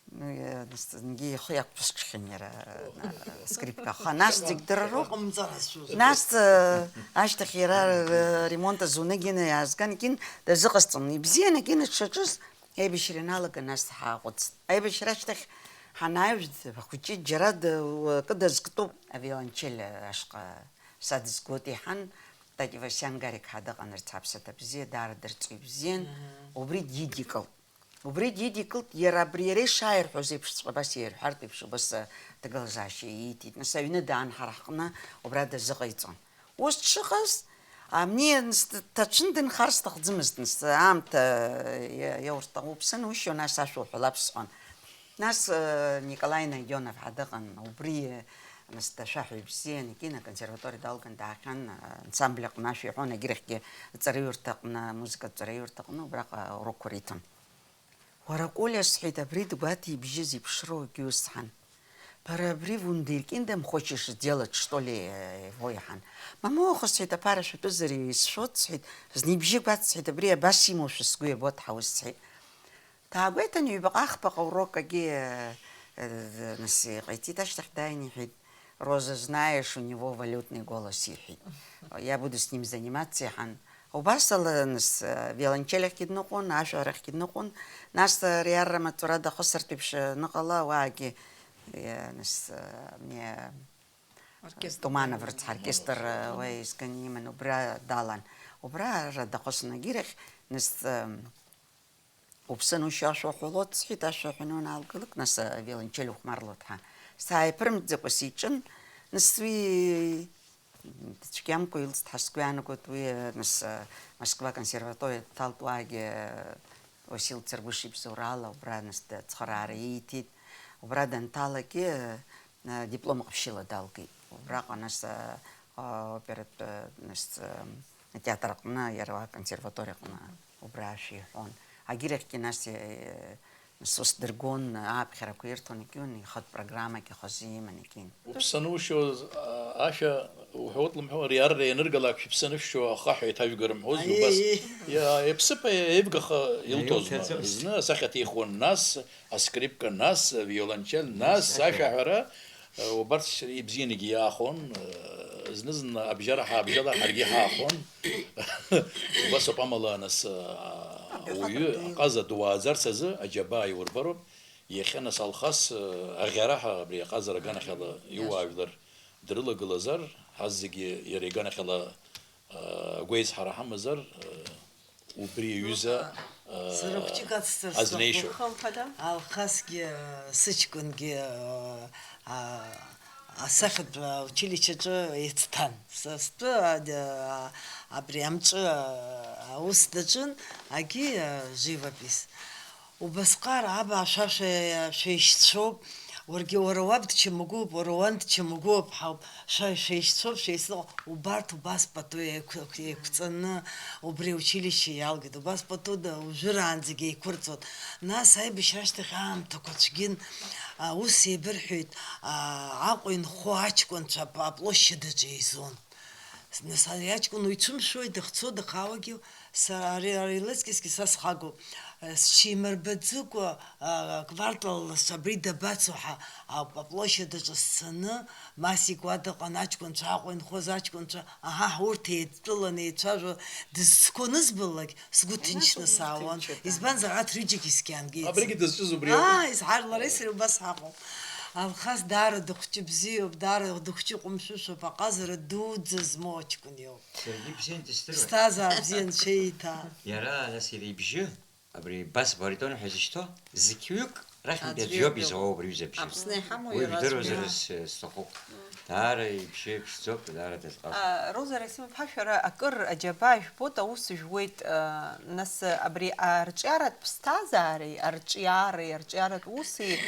ну, э, нас зынгьы ихы иақәԥысҽхьан иара, э, скрипка. Аха нас зегь дыруп. Ыҟамҵарызшәа. Нас, э, ашьҭахь иара, э, ремонт азунагьы инаиаазган, егьин дазыҟасҵон. Ибзиан, егьин дшаҿыз, аибашьра ианалага, нас ҳааҟәыҵт. Аибашьра ашьҭахь ҳанааҩ, ахәыҷы џьара д-, акы дазктәуп, авиолончель ашҟа са дызгоит иҳәан, Тати Васиан Гарик ҳәа дыҟан, рцаԥсаҭа бзиа, даара дырҵаҩ бзиан, Мгм. Убри дидикылт. Убри дидикылт, иара абри иара ишааирҳәоз еиԥшҵәҟьа абас иаирҳәартә еиԥш, убас, а, ҭагылазаашьа ииҭеит. Нас аҩны даан ҳара ҳҟны убра дазыҟаиҵон. Ус дшыҟаз, амни, нас, д-, ҭацәын дынхар сҭахӡымызт, нас, аамҭа, иа-, иауртә уԥсы анушьо, нас ашәа уҳәалап сҳәон. Нас, э, Николаи Найдионов ҳәа дыҟан, убри, э, нас дашәаҳәа ибзиан, егьин аконсерватори далган даахьан, э, ансамбль аҟны ашәа иҳәон, егьирахьгьы аҵараиурҭаҟны, амузыкатә ҵараиурҭаҟны убраҟа урокқәа риҭон. Уара, Коля, сҳәеит, абри дгәаҭеибжьы зеиԥшроу акгьы усҳәан. Бара абри вундеркиндом хочешь сделать, что ли, э, его иҳәан. Мамоу, аха, сҳәеит, аԥара шәатәызар исшәот, сҳәеит, зны ибжьы гәаҭ, сҳәеит, абри абас имоушәа сгәы иабот ҳауз, сҳәеит. Даагәеиҭан, ҩбаҟа-хԥаҟа урокагьы, э, э, нас иҟаиҵеит, ашьҭахь дааин иҳәеит, Роза, знаешь, у него валютный голос, иҳәеит. Я буду с ним заниматься, иҳәан. Убасала, нас, э, виолончель ахьгьы дныҟәон, ашәарахьгьы дныҟәон. Нас, э, ари арра маҵура дахысыртә еиԥш, э, аныҟала, уаагьы, э, нас, э, мне, э, Оркестр Туманов далан. Рыцҳа оркестр, э, уа изган иман, убра далан. Убра арра дахысын, егьирахь, нас, э, Уԥсы анушьо ашәа уҳәалоит, сҳәеит, ашәа ҳәаны уанаалгалак, нас авиолончель ухәмарлоит ҳәа. Сааиԥырымҵӡакәа сиҿын, нас уи цәгьамкәа илҵт ҳәа сгәы иаанагоит, уи, нас, Москва аконсерваториа дҭалт, уаагьы Уасил Царгәыш ибзоурала, убра, нас, ацхыраара ииҭеит. Убра данҭалакгьы, диплом ҟаԥшьыла далгеит. Убраҟа, нас, а, а, оператә, нас, а, атеатр аҟны, иара уа аконсерваториа аҟны убра ашәа иҳәон. Агьырахьгьы, нас, э, нас ус дыргон, ааԥхьарақәа ирҭон, егьиун, ихатә программагьы хазы иман, егьин. Уԥсы анушьоз, а, ашәа уҳәот лымҳәо, ари арра ианыргалак шәыԥсы анышәшьо ахаҳә еиҭажәга рымҳәоз, Аиеи. Убас. Иа-, иаԥсыԥ еивгаха илҭозма. Илҭаӡомызт. Зны асахьаҭ ихуан, нас аскрипка, нас авиолончель, нас, нас ашәа. Ашәаҳәара, э, убарҭ ибзианагьы иаахон, э, зны-зынла абжьара ҳабжьала ҳаргьы ҳаахон. Убас ауп амала, нас, э, Абри ауаҩы, ахаҵа ду аҟаза дууааӡарц азы аџьабаа иурбароуп. Иахьа, нас, Алхас, э, аӷьараҳәа абри аҟазара аганахьала Иашоуп. Иуаажәлар дрылагылазар, ҳазегьы иара иганахьала, э, агәеизҳара ҳамазар, э, Убри аҩыза, Сара, э, хәыҷык ацҵар азнеишьоуп. Сҭахуп. Алхасгьы, сыҷкәынгьы, э, а, асахьатә, а, училищеаҿы еицҭан. Са стәы, а, д-, а, абри амҿы, а, аус даҿын, агьи, а, живопись. Убасҟак абаашәа шәа-, шәеишьцәоуп, уаргьы, уара уаб дчамагәоуп, уара уан дчамагәоуп, ҳауп, шәа-, шәеишьцәоуп, шәеицныҟәа-, убарҭ убас пату еиқә-, еиқәҵаны убри аучилишьче иалгеит, убас пату да-, уажәраанӡагьы еиқәырҵон. Нас аибашьра ашьҭахь аамҭақәа цәгьын, а, ус еибырҳәеит, а, Аҟәа инхо аҷкәынцәа ап-, аплощадаҿы еизон. Нас ари аҷкәын уицәымшәои, дахьцо, дахаауагьы, са, ари, ари лыҵкьысгьы са схагоуп. Сҽеимырбаӡыкәа, а, аквартал лассы абри дабацо ҳәа, а, аплощадь аҿы сцаны, Масик уа дыҟан, аҷкәынцәа, Аҟәа инхоз аҷкәынцәа, аҳаҳ, урҭ еидтәаланы еицәажәо, дызцқәо анызбалак, сгәы ҭынчны саауан. Избанзар, арҭ рҩыџьагьы сгьаангеит. Абригьы дызҿыз убри акәын. Аа, изҳар, лареи сареи убас ҳаҟоуп. Алхас даара дыхәҷы бзиоуп, даара дыхәҷы ҟәымшәышәуп, аҟазара дуӡӡа змоу аҷкәын иоуп. Саргьы бзиан дыздыруеит. Ԥсҭазаара бзиа анцәа ииҭаа. Иара, нас, иара ибжьы, абри бас баритон ҳәа изышьҭоу, зқьҩык рахьынтәи аӡә иоуп изауоу абри аҩыза абжьы. Аԥсны иҳамоу. Уи иара жәдыруазар аӡәы. С-, сҭахуп. Даара ибжьы ԥшӡоуп, даара дазҟазоуп. А, Роза Расим-иԥҳа, шәара акыр аџьабаа жәбоит, аус жәуеит, а, нас абри арҿиаратә ԥсҭазаареи, арҿиареи, арҿиаратә уси,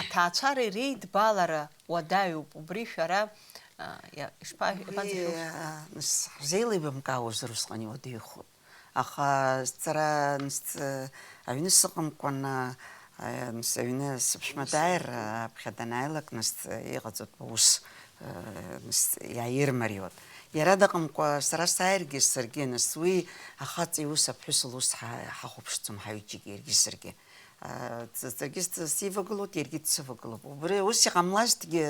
аҭаацәареи реидбалара уадаҩуп, убри шәара, а, иа-, ишԥа-, Уи, иабанӡашәо? А, нас, ҳзеилибамкаауазар усҟан иуадаҩхоит. Аха сара, нас, аҩны сыҟамкәан, а, нас, аҩны сыԥшәма дааир, аԥхьа данааилак, нас, иҟаҵатәу аус, а, нас, иааирмариуан. Иара дыҟамкәа, сара сааиргьы, саргьы, нас, уи ахаҵа иус, аԥҳәыс лус ҳа-, ҳахәаԥшӡом ҳаҩыџьагьы, иаргьы саргьы. Ҵ-, ҵаргьы сивагылоит, иаргьы дсывагылоуп. Убри ус иҟамлазҭгьы,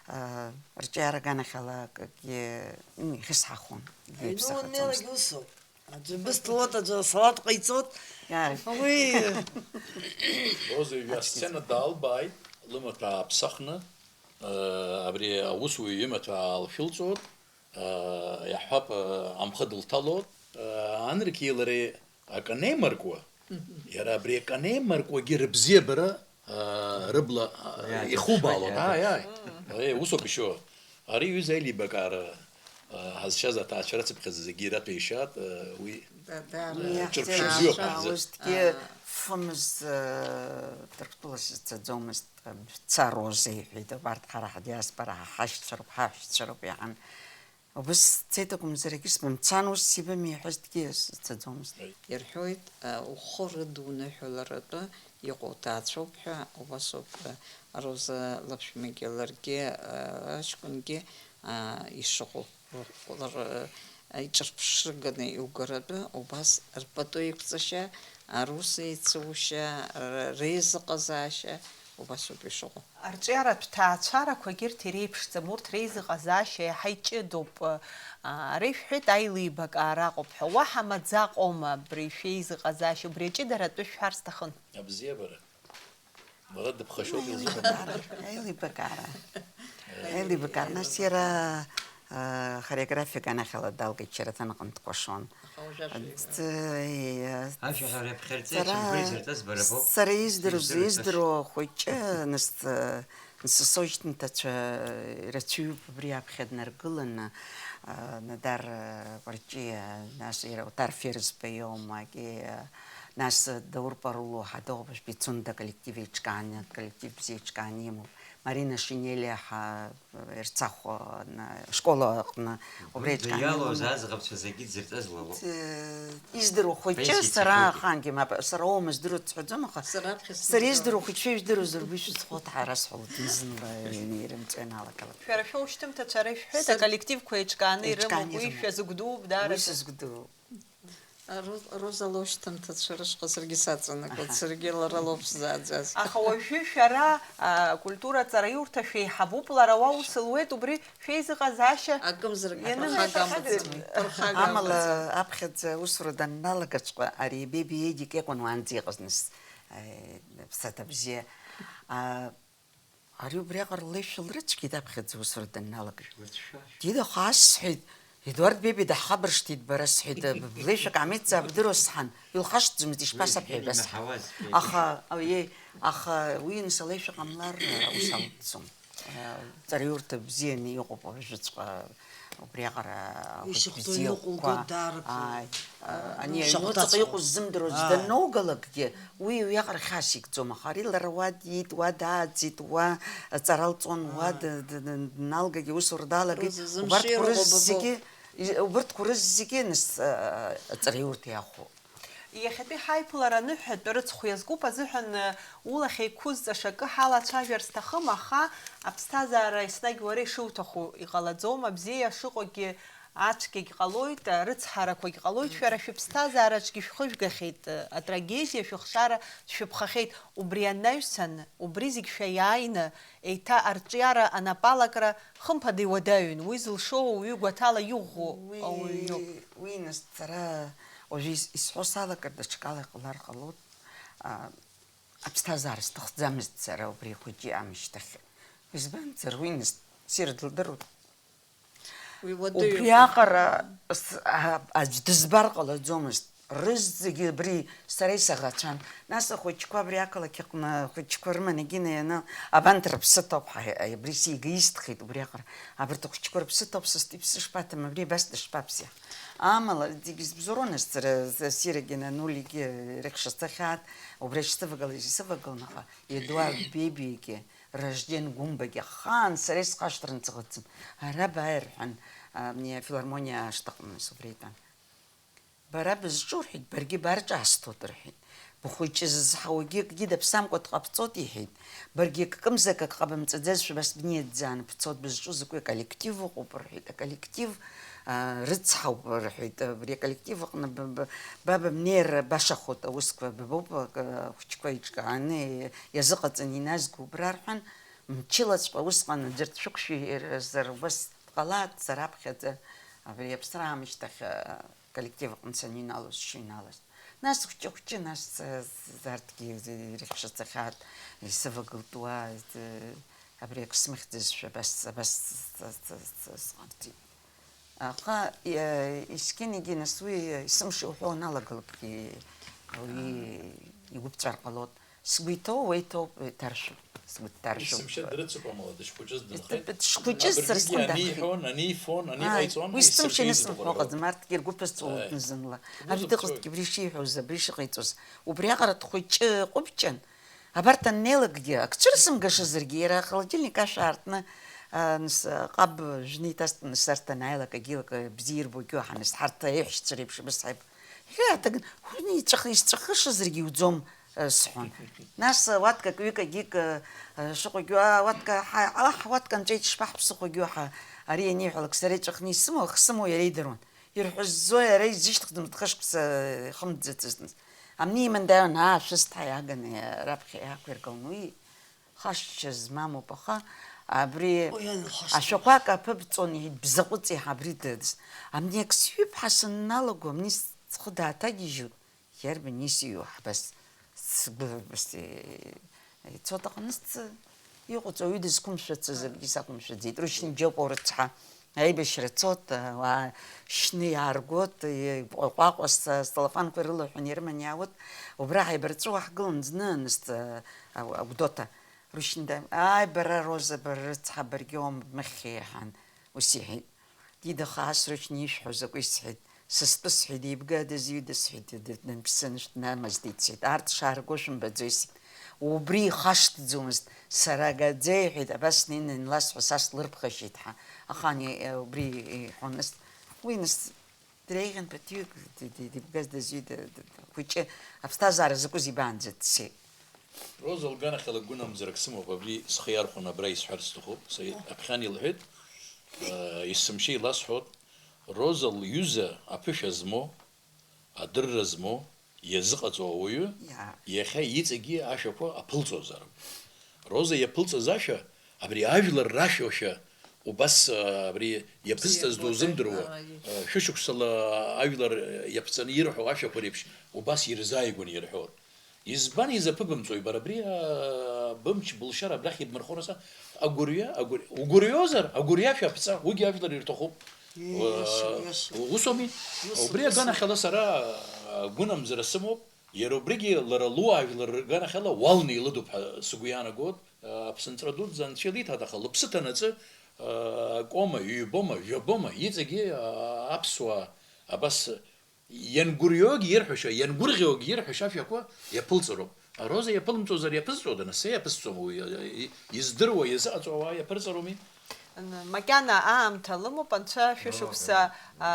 а, рҿиара аганахьала акгьы, м, ихьысҳахон, акгьы Аҩны иаԥсахаӡомызт. Уаннеилак усоуп. Аӡәы бысҭ лоуп, аӡәы асалаҭ ҟаиҵоит. Иааи. Уи Роза ҩажәа асцена даалбааит, лымаҭәа ааԥсахны, а, абри аусуҩы имаҭәа аалшәылҵоит. Иаҳҳәап, амхы дылҭалоит, анрқьи лареи акы анеимаркуа, иара абри акы анеимаркуагьы рыбзиабара, рыбла ихубаалоит. Ааи, ааи. Усоуп ишьо. Ари ҩыза аилибакаара ҳазшаз аҭаацәара цыԥхьаӡа зегьы ираҭәеишьаат, уи ҿырԥшы бзиоуп ҳазы. Усҭгьы фымз Ҭырқәтәыла сызцаӡомызт. Бца, Роза, иҳәеит, убарҭ ҳара ҳдиаспора ҳа ҳашьцәа роуп, ҳаҳәшьцәа роуп, иаҳан. Убыс дцеит акәымзар, егьыс бымцан, ус сибами иҳәазҭгьы сцаӡомызт. Ирҳәоит, а, ухы рыдуныҳәаларатәы иҟоу ҭаацәоуп ҳәа, убасоуп, а, Роза лыԥшәмагьы ларгьы, а, аҷкәынгьы, а, ишыҟоу. Р-, р-, иҿырԥшрыганы иугаратәы убас рпату еиқәҵашьа, рус еицушьа, р-, реизыҟазаашьа убасоуп ишыҟоу. Арҿиаратә ҭаацәарақәагь ирҭ иреиԥшӡам, урҭ реизыҟазаашьа иаҳа иҷыдоуп. Ара ишәҳәеит, аилибакаара аҟоуп ҳәа. Уаҳа маӡаҟоума абри шәеизыҟазаашьа, убри аҷыдаратәы шәҳәар сҭахын. Абзиабара. Бара дыԥхашьоит илзыҳәан. Аилибакаара. Аилибакаара. Нас иара, а, хореографиа аганахьала далгеит, Шьараҭан аҟны дкәашон. Аха уажәы ашәа иҳәа. Д-, э, Ашәа ҳәа рыԥхьарҵеит, сара, сымгәа изырҵаз бара боуп. Сара издыруаз, сыздыруаз издыруа хәыҷы, нас, э, нас сошьҭымҭацәа, э, ирацәаҩуп убри аԥхьа днаргыланы, а, Нодар, э, Кәарҷиа, нас иара Оҭар Ферзба иоума, егьи, э, Нас Даур Парулу ҳадоуп, Пицунда коллектив еиҿкааны, коллектив бзиа еиҿкааны имоуп. Марина Шинелиа ҳа Ерцахә аҟны, школа аҟны, убри еиҿкааны иалоу имоуп. Аӡӷабцәа зегьы дзырҵаз уа лоуп. Э, издыруа хәыҷы, пенсиа сара цахьоугьы. Ахаангьы мап, сара уоума здыруа дсҳәаӡом, аха сара аԥхьа сара сыздыруа. Издыруа хәыҷы ижәдыруаз ргәы ишәызхоит, ҳара сҳәалоит, зынла ирымҵәо ианалага. Шәара шәоушьҭымҭацәа ара ишәҳәеит, сар-, аколлективқәа еиҿкааны ирымоуп, еиҿкааны уи ирымоуп. Шәазыгәдууп, даара. Уи сызгәдууп. Роз-, Роза лоушьҭымҭацәа рышҟа саргьы саҵанакуеит, аҳа, саргьы лара лоуп сзааӡаз. Аха уажәы шәара, а, акультура аҵараиурҭа шәеиҳабуп, лара уа ус луеит, убри шәеизыҟазаашьа акымзарак ианым-, ԥырхага амаӡам, ԥырхага амаӡам. Амала, аԥхьаӡа аусура данналагаҵәҟьа, ари Беби Едик иакәын уаанӡа иҟаз, нас, э, ԥсаҭа бзиа. А, Ари убриаҟара леишәа лрыцәгьеит аԥхьаӡа усура данналага. Лыцәшәа. Дида, аха ас сҳәеит, Едуард Беби даҳхабыршҭит бара, сҳәеит, леишәак аамеидҵаа бдыруаз сҳәан, илхашҭӡомызт, ишԥасабҳәеи ҳәа сҳәеит. Аха, ауеи, аха уи аныс алеишәа ҟамлар, ус алҵӡом. Ҵараиурҭа бзианы иҟоуп уажәыҵәҟьа. Убриаҟара ахәыҷ бзиақәа, ишахәҭоу иныҟәылгоит даарак, ааи, ани аҩнуҵаҟа иҟоу ззымдыруаз даноугалакгьы, уи уиаҟара хьаас икӡом, аха ари лара уа диит, уа дааӡеит, уа ҵара лҵон, уа д-, д-, д-, дналгагьы, усура далагеит, убарҭқәа рызегьы, убарҭқәа рызегьы, нас, аҵараиурҭа иахәо. Иахьатәи ҳаиԥылара аныҳәатә рыцхә иазкуп азыҳәан, улахь еиқәызҵаша акы ҳалацәажәар сҭахым, аха аԥсҭазаара еснагь уара ишуҭаху иҟалаӡом, абзиа шыҟоугьы Ацәгьагь ҟалоит, рыцҳарақәагь ҟалоит, шәара шәыԥсҭазаараҿгьы шәхыжәгахьеит, атрагедиа шәыхшара шәыԥхахьеит. Убри анаҩсан, убри зегь шәаиааины, еиҭа арҿиара, анапалакра, хымԥада, иуадаҩын. Уи зылшо ауаҩы гәаҭала иӷәӷәоу Уи, ауаҩ иоуп. Уи, нас, сара уажәы ис-, исҳәо салагар, даҽакала иҟалар ҟалоит. А, аԥсҭазаара сҭахӡамызт сара убри ахәыҷы иамышьҭахь. Избанзар, уи, нас, ссир дылдыруан. Уи уадаҩуп. Убриаҟара с-, а-, аӡә дызбар ҟалаӡомызт. Рызегьы абри сара исаӷацәан. Нас ахәыҷқәа абри ақалақь аҟны ахәыҷқәа рыманы егьинаианы абанҭ рыԥсы ҭоуп, ҳа, абри сигеистхеит убриаҟара. Абарҭ ахәыҷқәа рыԥсы ҭоуп, сыстәи ԥсы шԥаҭам, абри абас дышԥаԥсеи? Амала, зегь збзоуроу, нас сара, сирагьы нанулигьы рыхьша сцахьаат, убра ишсывагылаз исывагылан, аха Едуард Бебиагьы, Ражден Гәымбагьы ахаан сара исхашҭран сыҟаӡам. Ара бааи рҳәан, а, абни афилармониа ашҭаҟны, нас убра итәан. Бара бызҿу, рҳәеит, баргьы барҿаасҭоит, рҳәеит. Бхәыҷы зызҳауагьы акгьы даԥсамкәа дҟабҵоит, иҳәеит. Баргьы акымзак ак ҟабымҵаӡазшәа, абас бниаӡааны бцоит, бызҿу закәи, аколлектив ыҟоуп, рҳәеит, аколлектив, а, рыцҳауп, рҳәеит, абри аколлектив аҟны б-, б-, ба бымнеир башахоит, аусқәа ббоуп, ак-, ахәыҷқәа еиҿкааны иазыҟаҵаны иназго убра, рҳәан, мчылаҵәҟьа усҟан аӡәыр дшәықәшәазар убас дҟалааит, сара аԥхьаӡа абри аԥсра аамышьҭахь, а, коллектив аҟны саниналоз, сшиналоз. Нас хәҷы-хәҷы, нас, э, з-, арҭгьы ирыхьшацахьаат, исывагылт уа, э, абри ак смыхьӡазшәа абас, абас с-, с-, с-, с-, сҟарҵеит. Аха, э, искьынагьы нас уи, э, есымша иуҳәо уаналагалакгьы уи игәы ԥҵәар ҟалоит. Сгәы иҭоу, уа иҭоуп, иҭаршәуп. Сгәы дҭаршәуп. Есымша дрыцуп, амала, дышхәыҷыз дынхеит. Дышхәыҷыз сара сҟны данхеит. Абыржәгьы ани иҳәон, ани ифон, ани ҟаиҵон, уи есымша исымшәа исымҳәо иӡбахә ыҟаӡам, арҭгьы ргәы ԥызҵәо Ааи. Днызынла. Абри дыҟазҭгьы, абри ишиҳәоз, абри шыҟаиҵоз. Убриаҟара дхәыҷы ҟәыбҷан, абарҭ аннеилакгьы, ак цәырсымгашазаргьы, иара ахолодильник ашә аартны, а, нас, а, ҟаб жәны иҭасҵаны, сарҭ анааилак, агьилак, а, бзиа ирбогьы уаҳа, нас, ҳарҭ аиҳәшьцәа реиԥш абас ҳаиб-, Хьы, аҭак-, уи ҵәах-, исҵәахышазаргьы иуӡом, э, сҳәон. Нас, э, уаткак, ҩыкагьы ик, э, э, шыҟоугьы, а, уатка, ҳа, аҳ, уатка нҵәеит, шԥаҳԥсыхәогьы уаҳа, ари аниҳәалак, сара иҵәахны исымоу, ахсымоу иара идыруан. Ирҳәыззо иара изышьҭыхӡомызт, хышықәса, э, ихымӡацызт. Амни иман дааиуан, аа, шәысҭа иааганы, э, раԥхьа иаақәиргылон. Уи Хашҭшьа змамоуп, аха абри Уи анылхашҭуа. Ашәақәак аԥыбҵон, иҳәеит, бзаҟәыҵ еиҳа абри дыӡ. Амни ак сҳәып ҳәа санналаго, амни схы дааҭагьежьуеит, иарбан исиу ҳбас сгәы абас, е-, ицоит, аха нас иҟоуҵо, уаҩы дызқәымшәацыз акгьы сақәымшәаӡеит. Рушьни џьоуп урыцҳа. Аибашьра цоит, ауаа шьны иааргоит, иҟәаҟәа ас-, ацеллофанқәа ирылаҳәаны ирыманы иаауеит. Убра ҳаибарҵәы уаҳгылан зны, нас, а, а, Гәдоуҭа. Рушьни дааин, ааи, бара, Роза, бара рыцҳа, баргьы уамбмыхьхьеи, иҳәан, ус иҳәеит. Дида, хаас Рушьни ишәҳәо закәи, сҳәеит. Сыстәы, сҳәеит, еибгада, зҩыда, сҳәеит, д-, данԥсы анышә днамаздеит, сҳәеит, арҭ шаарго шәымбаӡои, сҳәеит. Убри ихашҭӡомызт, сара агаӡа, иҳәеит, абас снеины анласҳәа, са слырԥхашьеит ҳәа. Аха ани, э, убри иҳәон, нас, уи, нас, дреиӷьын ԥыҭҩык, д-, д-, дибгаз дазҩыда, д-, д-, хәыҷы, аԥсҭазаара закәыз ибаанӡа дцеит. Роза лганахьала гәынамӡарак сымоуп, абри схы иархәаны абра исҳәарц сҭахуп, са аԥхьан илҳәеит, э, есымша иласҳәоит, Роза лҩыза аԥышәа змоу, адырра змоу, иазыҟаҵоу ауаҩы, Иа. Иахьа иҵегьы ашәақәа аԥылҵозароуп. Роза иаԥылҵаз ашәа, абри ажәлар рашәоушәа, убас, а, абри иаԥызҵаз Бзиа дузымдыруа, ԥыҭҩык, а, шәышықәсала ажәлар иаԥҵаны ирҳәо ашәақәа реиԥш, убас ирзааигәаны ирҳәоит. Избан изаԥыбымҵои бара абри, а, бымч былшьар абрахь ибмырхо раса? Агәырҩа, агәыр-, угәырҩозар, агәырҩа шәаԥҵа, уигьы ажәлар ирҭахуп. Иашоу, Уа-, иашоу. Усоуми? Ус, Убри ус. Аганахьала сара, а, гәынамӡара сымоуп, иара убригьы лара луаажәлар рганахьала уалны илыдуп ҳәа сгәы иаанагоит, а, аԥсынҵра дуӡӡа анцәа илиҭааит, аха лыԥсы ҭанаҵы, а, акома, ҩбома, жәабома, иҵегьы, а, аԥсуаа абас Иангәырҩогьы ирҳәаша, иангәырӷьогьы ирҳәаша ашәақәа иаԥылҵароуп. Роза иаԥылымҵозар иаԥызҵода, нас, иаԥызҵом уи, и-, издыруа, иазыҟаҵоу ауаа иаԥырҵароуми? Н-, макьана аамҭа лымоуп, анцәа шәышықәса, а,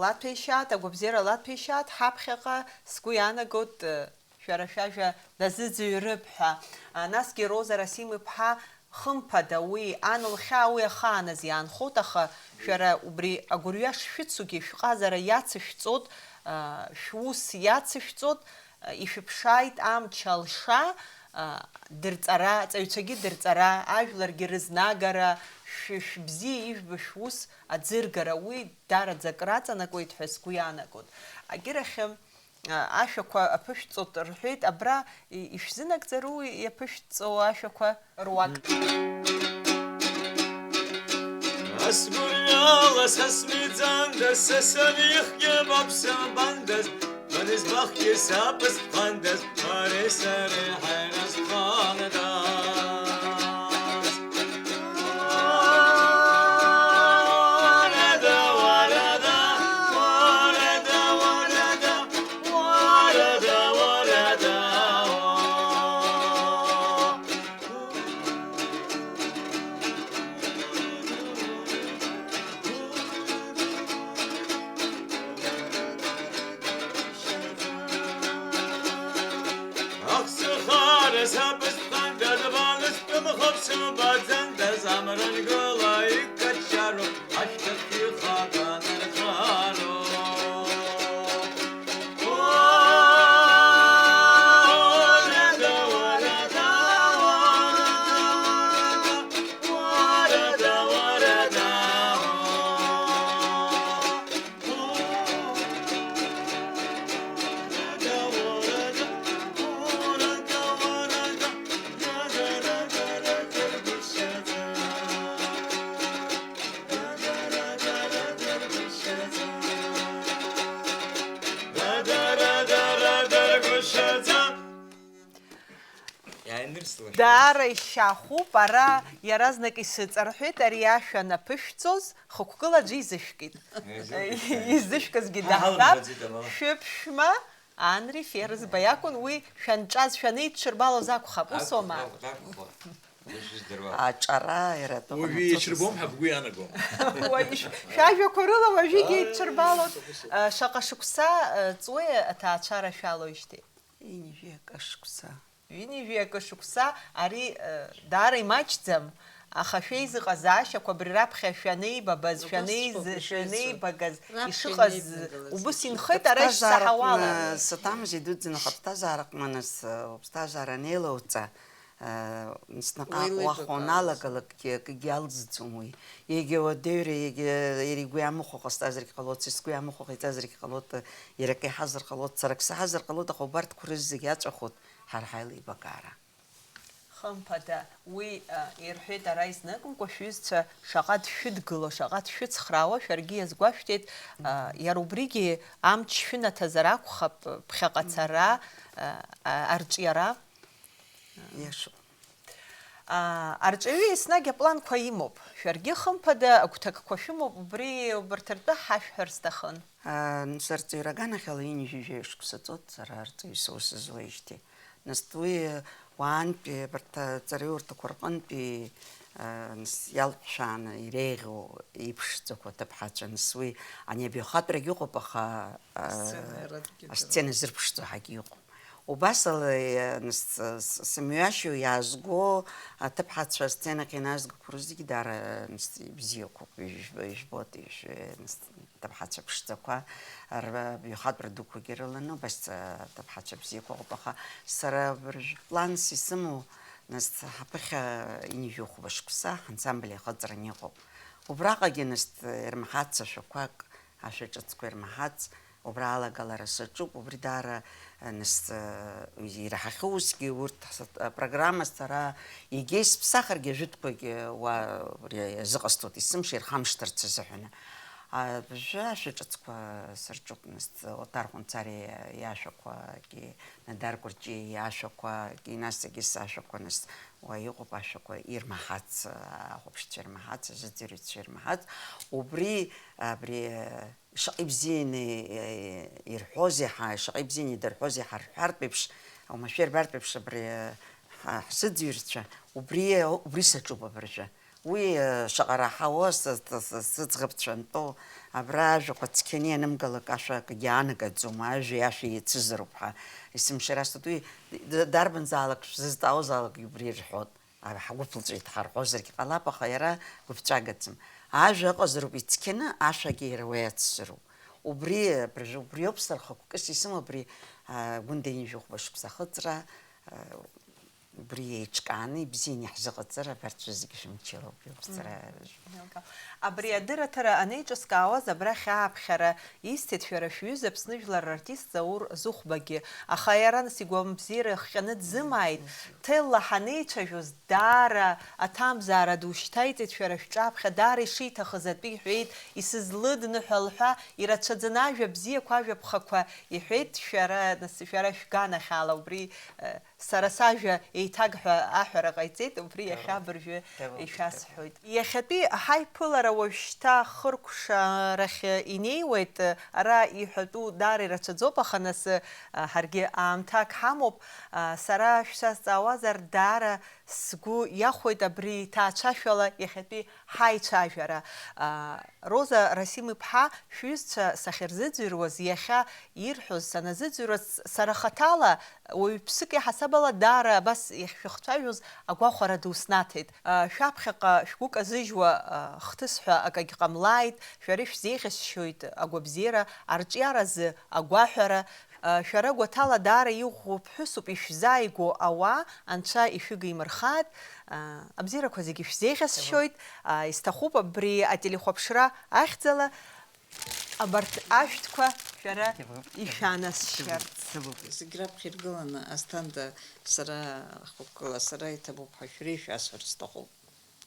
лаҭәеишьааит, агәабзиара лаҭәеишьааит, ҳаԥхьаҟа сгәы иаанагоит, э, шәара шәажәа дазыӡырҩып ҳәа. А, насгьы Роза Расим-иԥҳа Хымԥада, уи ан лхьаа уи ахааназ иаанхоит, аха шәара убри агәырҩа шшәыцугьы, шәҟазара иацышәҵоит, а, шәус иацышәҵоит, а, ишәыԥшааит амч алша, а, дырҵара, аҵаҩцәагьы дырҵара, ажәларгьы рызнагара, шәы-, шәыбзиа ижәбо шәус аӡыргара, уи дараӡа акраҵанакуеит ҳәа сгәы иаанагоит. Агьырахьы, а, ашәақәа аԥышәҵоит рҳәеит, абра и-, ишәзынагӡару иаԥышәҵо ашәақәа руак? Ас гәырҩала са смиӡандаз, са санихгьы ба бсымбандаз, банызбахгьы сабысԥхандаз, бареи сареи ҳаиразхандаз. Ахсыхара сабысхандаз, баныстәымхап сымбаӡандаз, амрангыла икачароуп ашәҭахь ихаган рхароуп. Иааинырслашәа. Даара ишьахәуп, ара иаразнак исыҵарҳәеит ари ашәа анаԥышәҵоз, хықәкыла аӡәы изышәкит. Изышәкит. Изышәкызгьы ҳа даҳҳәап, ҳалымбаӡеит амала. Шәыԥшәма Анри Ферзба иакәын, уи шәанҿаз, шәанеидҽырбалоз акәхап, усоума? Акәхап, акәхап. Дышәыздыруа. Аҿара иара атәы уажәы ҟанаҵоит еиҽырбом ҳәа бгәы иаанагом. Уажә ш-, шәажәақәа рыла уажәыгь еидҽырбалон. Ус, ус, ус. Э, шаҟа шықәса, э, ҵуеи аҭаацәара шәалоуижьҭеи? Ҩынҩажәи акы шықәса. Ҩынҩажәи акы шықәса, ари, э, даара имаҷӡам, аха шәеизыҟазаашьақәа абри раԥхьа шәанеибабаз, убас шәанеиз-, шәанеибагаз, раԥхьа ишыҟаз, инеибнагалаз убыс инхеит, ара ишсаҳауала. Ҳаԥсҭазаараҟны саҭамыз идуӡӡан, аха ҳаԥсҭазаараҟны нас, э, уԥсҭазаара анеилауҵа, Нас наҟ-ааҟ уахәо уналага-, уеилеибакаауаз. Уналагалакгьы акгьы алӡӡом уи. Егьа уадаҩра, егьа иара игәы иамыхәо ҟасҵазаргь ҟалоит, са сгәы иамыхәо ҟаиҵазаргь ҟалоит, иара акы иҳазар ҟалоит, сара акы саҳазар ҟалоит, аха убарҭқәа рызегь аҵәахуеит ҳара ҳаилибакаара. Хымԥада, уи, а, ирҳәеит, ара изныкымкәа шәҩызцәа шаҟа дшәыдгыло, шаҟа дшәыцхраауа шәаргьы иазгәашәҭеит, а, иара убригьы амч шәынаҭазар акәхап, ԥхьаҟа цара, а, а, арҿиара. Иашоуп. Аа, арҵаҩы еснагь апланқәа имоуп. Шәаргьы, хымԥада, агәҭакқәа шәымоуп, убри, убарҭ ртәы ҳашәҳәар сҭахын. Аа, нас арҵаҩра аганахьала ҩынҩажәи жәаҩа шықәса ҵуеит, сара арҵаҩы соуа сызуеижьҭеи. Нас уи уаантәи абарҭ аҵараиурҭақәа рҟынтәи, аа, нас иалҟәшәааны иреиӷьу иԥшӡақәа аҭыԥҳацәа, нас уи ани абаҩхатәрагь ыҟоуп, аха, аа, асцена зырԥшӡо ҳагьы ыҟоуп. Убасала, нас, с-, сымҩашьо иаазго аҭыԥҳацәа асценахь иназгақәо зегьы даара, нас, ибзиақәоуп, ижәб-, ижәбоит, ижә-, нас, аҭыԥҳацәа ԥшӡақәа, р-, баҩхатәра дуқәагьы рыланы, убас аҭыԥҳацәа бзиақәа ыҟоуп, аха сара абыржә планс исымоу, нас, ҳаԥыхьа ҩынҩажәи хәба шықәса ҳансамбль иахыҵран иҟоуп. Убраҟагьы, нас, ирмаҳац ашәақәак, ашәа ҿыцқәа ирмаҳац, Убра алагалара саҿуп, убри даара, э, нас, э, ираҳахьоу усгьы урҭ ҳсат-, апрограмма сара егьа исԥсахыргьы ажәытәқәагьы уа, ри-, иазыҟасҵоит, есымша ирхамышҭырц азыҳәаны. Абжа ашәа ҿыцқәа сырҿуп, нас, Оҭар Хәынцариа иашәақәагьы, Нодар Кәырҷиа иашәақәагьы, нас егьыс ашәақәа, нас, уа иҟоуп ашәақәа ирмаҳац, ахәаԥшцәа ирмаҳац, азыӡырҩцәа ирмаҳац. Убри, абри, э, Шаҟа ибзианы, э, ирҳәозеи ҳа-, шаҟа ибзианы идырҳәозеи ҳарҳәартә еиԥш, оумашәа ирбартә еиԥш абри, э, ҳа-, ҳсыӡырҩцәа, убри, убри саҿуп абыржәы. Уи, э, шаҟа раҳауа сы-, сы-, сы-, сыӡӷабцәа антәоу, абра ажәақәа цқьаны ианымгалак ашәа акгьы аанагаӡом, ажәеи ашәеи еицызароуп ҳәа есымша ирасҳәоит. Уи д-, дарбанзаалак шәзызҵаауазаалак убри ирҳәоит. ҳгәыԥылҵәеит ҳарҳәозаргьы ҟалап, аха иара гәыԥҵәагаӡам. Ажәа ыҟазароуп ицқьаны, ашәагьы иара уи ацзароуп. Убри, абыржәы, убриоуп сара хықәкыс исымоу абри, а, Гәында ҩажәи хәба шықәса ахыҵра, а, убри еиҿкааны ибзианы иаҳзыҟаҵар, абарҭ шәа зегьы шәымчыроуп, иуԥҵра. Мм. Абри адырраҭара анеиҿыскаауаз абрахь ааԥхьара исҭеит шәара шәҩыза Аԥсны жәлар рартист Заур Зыхәбагьы, аха иара нас игәамбзиара ихҟьаны дзымааит, ҭелла ҳанеицәажәоз, даара аҭамзаара ду шьҭаиҵеит шәара шәҿаԥхьа, даара ишиҭахыз атәы иҳәеит, исызлыдныҳәал ҳәа, ирацәаӡаны ажәа бзиақәа, ажәа ԥхақәа иҳәеит, шәара, нас, шәара шәганахьала убри, э, сара сажәа еиҭаг ҳәа аҳәара ҟаиҵеит, убри иахьа абыржәы ишәасҳәоит. Иахьатәи ҳаиԥылара уажәшьҭа хыркәшарахь инеиуеит, ара иҳәатәу даара ирацәаӡоуп, аха нас, э, ҳаргьы аамҭак ҳамоуп, э, сара шәсазҵаауазар, даара сгәы иахәоит абри ҭаацәашәала иахьатәи ҳаицәажәара. Роза Расим-иԥҳа, шәҩызцәа сахьырзыӡырҩуаз, иахьа ирҳәоз саназыӡырҩуаз, сара хаҭала, уаҩԥсык иаҳасабала, даара абас иахьшәыхцәажәоз агәахәара ду снаҭеит. Шәаԥхьаҟа шәгәы казыжьуа хҭыс ҳәа акагь ҟамлааит, шәара ишәзеиӷьасшьоит агәабзиара, арҿиаразы агәаҳәара. Шәара гәаҭала даара иӷәӷәоу ԥҳәысуп, ишәзааигәоу ауаа Анцәа ишәыгимырхааит. Абзиарақәа зегьы шәзеиӷьасшьоит. Исҭахуп абри ателехәаԥшра ахьӡала абарҭ ашәҭқәа шәара ишәанасшьарц. Зегь раԥхьа иргыланы, Асҭанда, сара хықәкыла, сара иҭабуп ҳәа шәара ишәасҳәарц сҭахуп.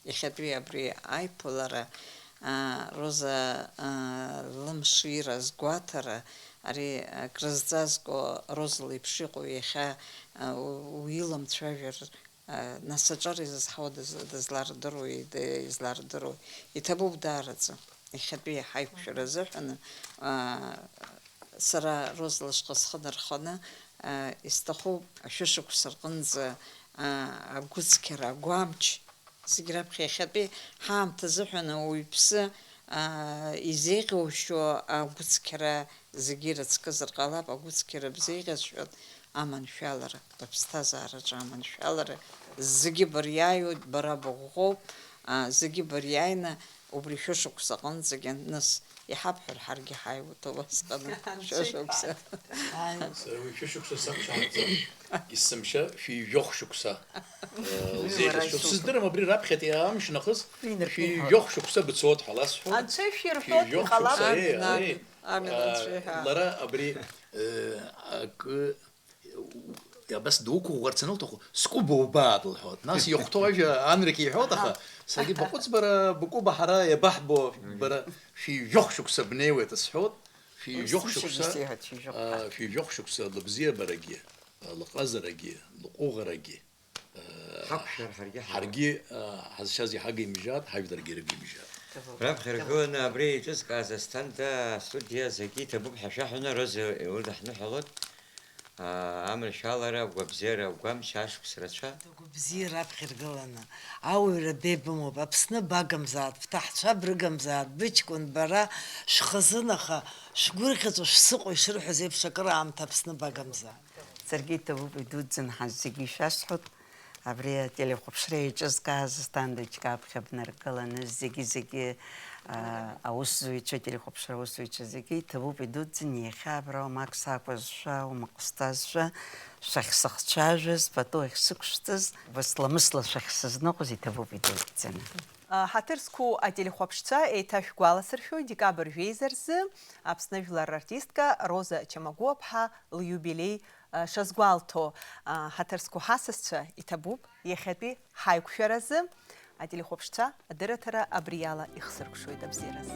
Иахьатәи абри аиԥылара, аа, Роза, аа, лымшира азгәаҭара, ари акрызҵазкуа Роза леиԥш иҟоу иахьа, аа, у-, уиламцәажәар, аа, нас аҿар изызҳауа дыз-, дызлардыруеи, д-, излардыруеи? Иҭабуп даараӡа. Иахьатәи ҳаиқәшәара азыҳәан, аа, сара Роза лышҟа схы нарханы, аа, исҭахуп ашәышықәса рҟынӡа, аа, агәыцқьара, агәамч, зегь раԥхьа иахьатәи ҳаамҭа азыҳәан ауаҩԥсы, аа, изеиӷьушьо агәыцқьара зегьы ирыцкызар ҟалап, агәыцқьара бзеиӷьасшьоит, аманшәалара, быԥсҭазаараҿы аманшәалара зегьы быриааиуеит, бара быӷәӷәоуп, аа, зегьы быриааины убри шәышықәса аҟынӡагьы, нас, иҳабҳәар, ҳаргьы ҳааиуеит убасҟаны, шәышықәса. Ааи. Сара уи шәышықәса сақәшаҳаҭӡам. Есымша шәи жәохә шықәса, э, лзеиӷьасшьоит. Сыздырам, абри раԥхьатәи амш нахыс шәи жәохә шықәса быцоит ҳәа ласҳәоит. Анцәа ишәирҳәоит, шәи жәохә иҟалап. Шықәса, э, амин, э, амин, Анцәа иҳәа. Лара абри, э, акы, абас дуқәыӷәӷәарц анылҭаху, скәыба убаат, лҳәоит. Нас иахәҭоу ажәа анрык иҳәоит, аха саргьы баҟәыҵ, бара, бкәыба ҳара иабаҳбо, бара, шәи жәохә шықәса бнеиуеит, сҳәоит. Шәи жәохә шықәса, аа, шәи жәохә шықәса лыбзиабарагьы, лыҟазарагьы, лыҟәыӷарагьы, аа, ҳақәшәар ҳаргьы ҳара. Ҳаргьы, аа, ҳазшаз иҳагимыжьаат, ҳажәларгьы ирыгимыжьаат. Раԥхьа иргыланы абри еиҿызкааз Асҭанда астудиа зегьы иҭабуп ҳәа шәаҳәаны, Роза илыдаҳныҳәалоит. Аа, аманшәалара, агәабзиара, агәамч, ашықәс рацәа. Агәабзиара раԥхьа иргыланы, ауаҩра беибамоуп, Аԥсны багамзаат, бҭаҳцәа брыгамзаат, быҷкәын бара шәхазын, аха шәгәырӷьаҵәа шәсыҟоу ишырҳәаз еиԥш, акыраамҭа Аԥсны багамзаат. Саргьы иҭабуп идуӡӡаны ҳа зегьы ишәасҳәоит. Абри ателехәаԥшра еиҿызкааз Асҭанда Џька аԥхьа бнаргыланы, зегьы-зегьы, аа, аусзуҩцәа, ателехәаԥшра аусзуҩцәа зегьы иҭабуп идуӡӡаны, иахьа абра уамак сакәызшәа, уамак сҵазшәа, шәахьсыхцәажәаз, пату ахьсықәшәҵаз, басламысла шәахьсызныҟәоз иҭабуп идуӡӡаны. Ҳаҭыр зқәу ателехәаԥшцәа еиҭашәгәаласыршәоит, декабрь жәеиза рзы Аԥсны жәлар рартистка Роза Чамагәуаԥҳа лиубилеи шазгәалҭо, ҳаҭыр зқәу ҳасасцәа иҭабуп иахьатәи ҳаиқәшәаразы, ателехәаԥшцәа адырраҭара абриала ихсыркәшоит абзиараз.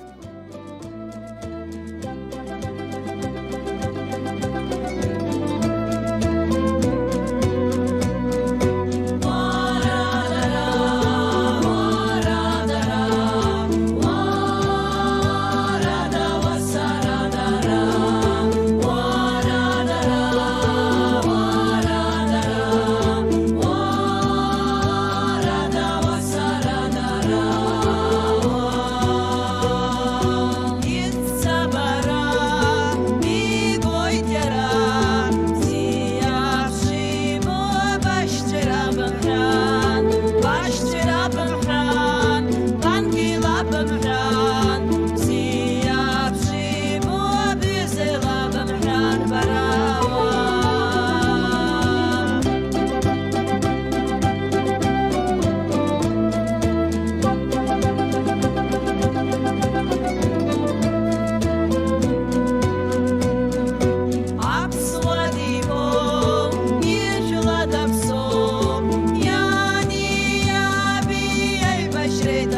Иҳәеит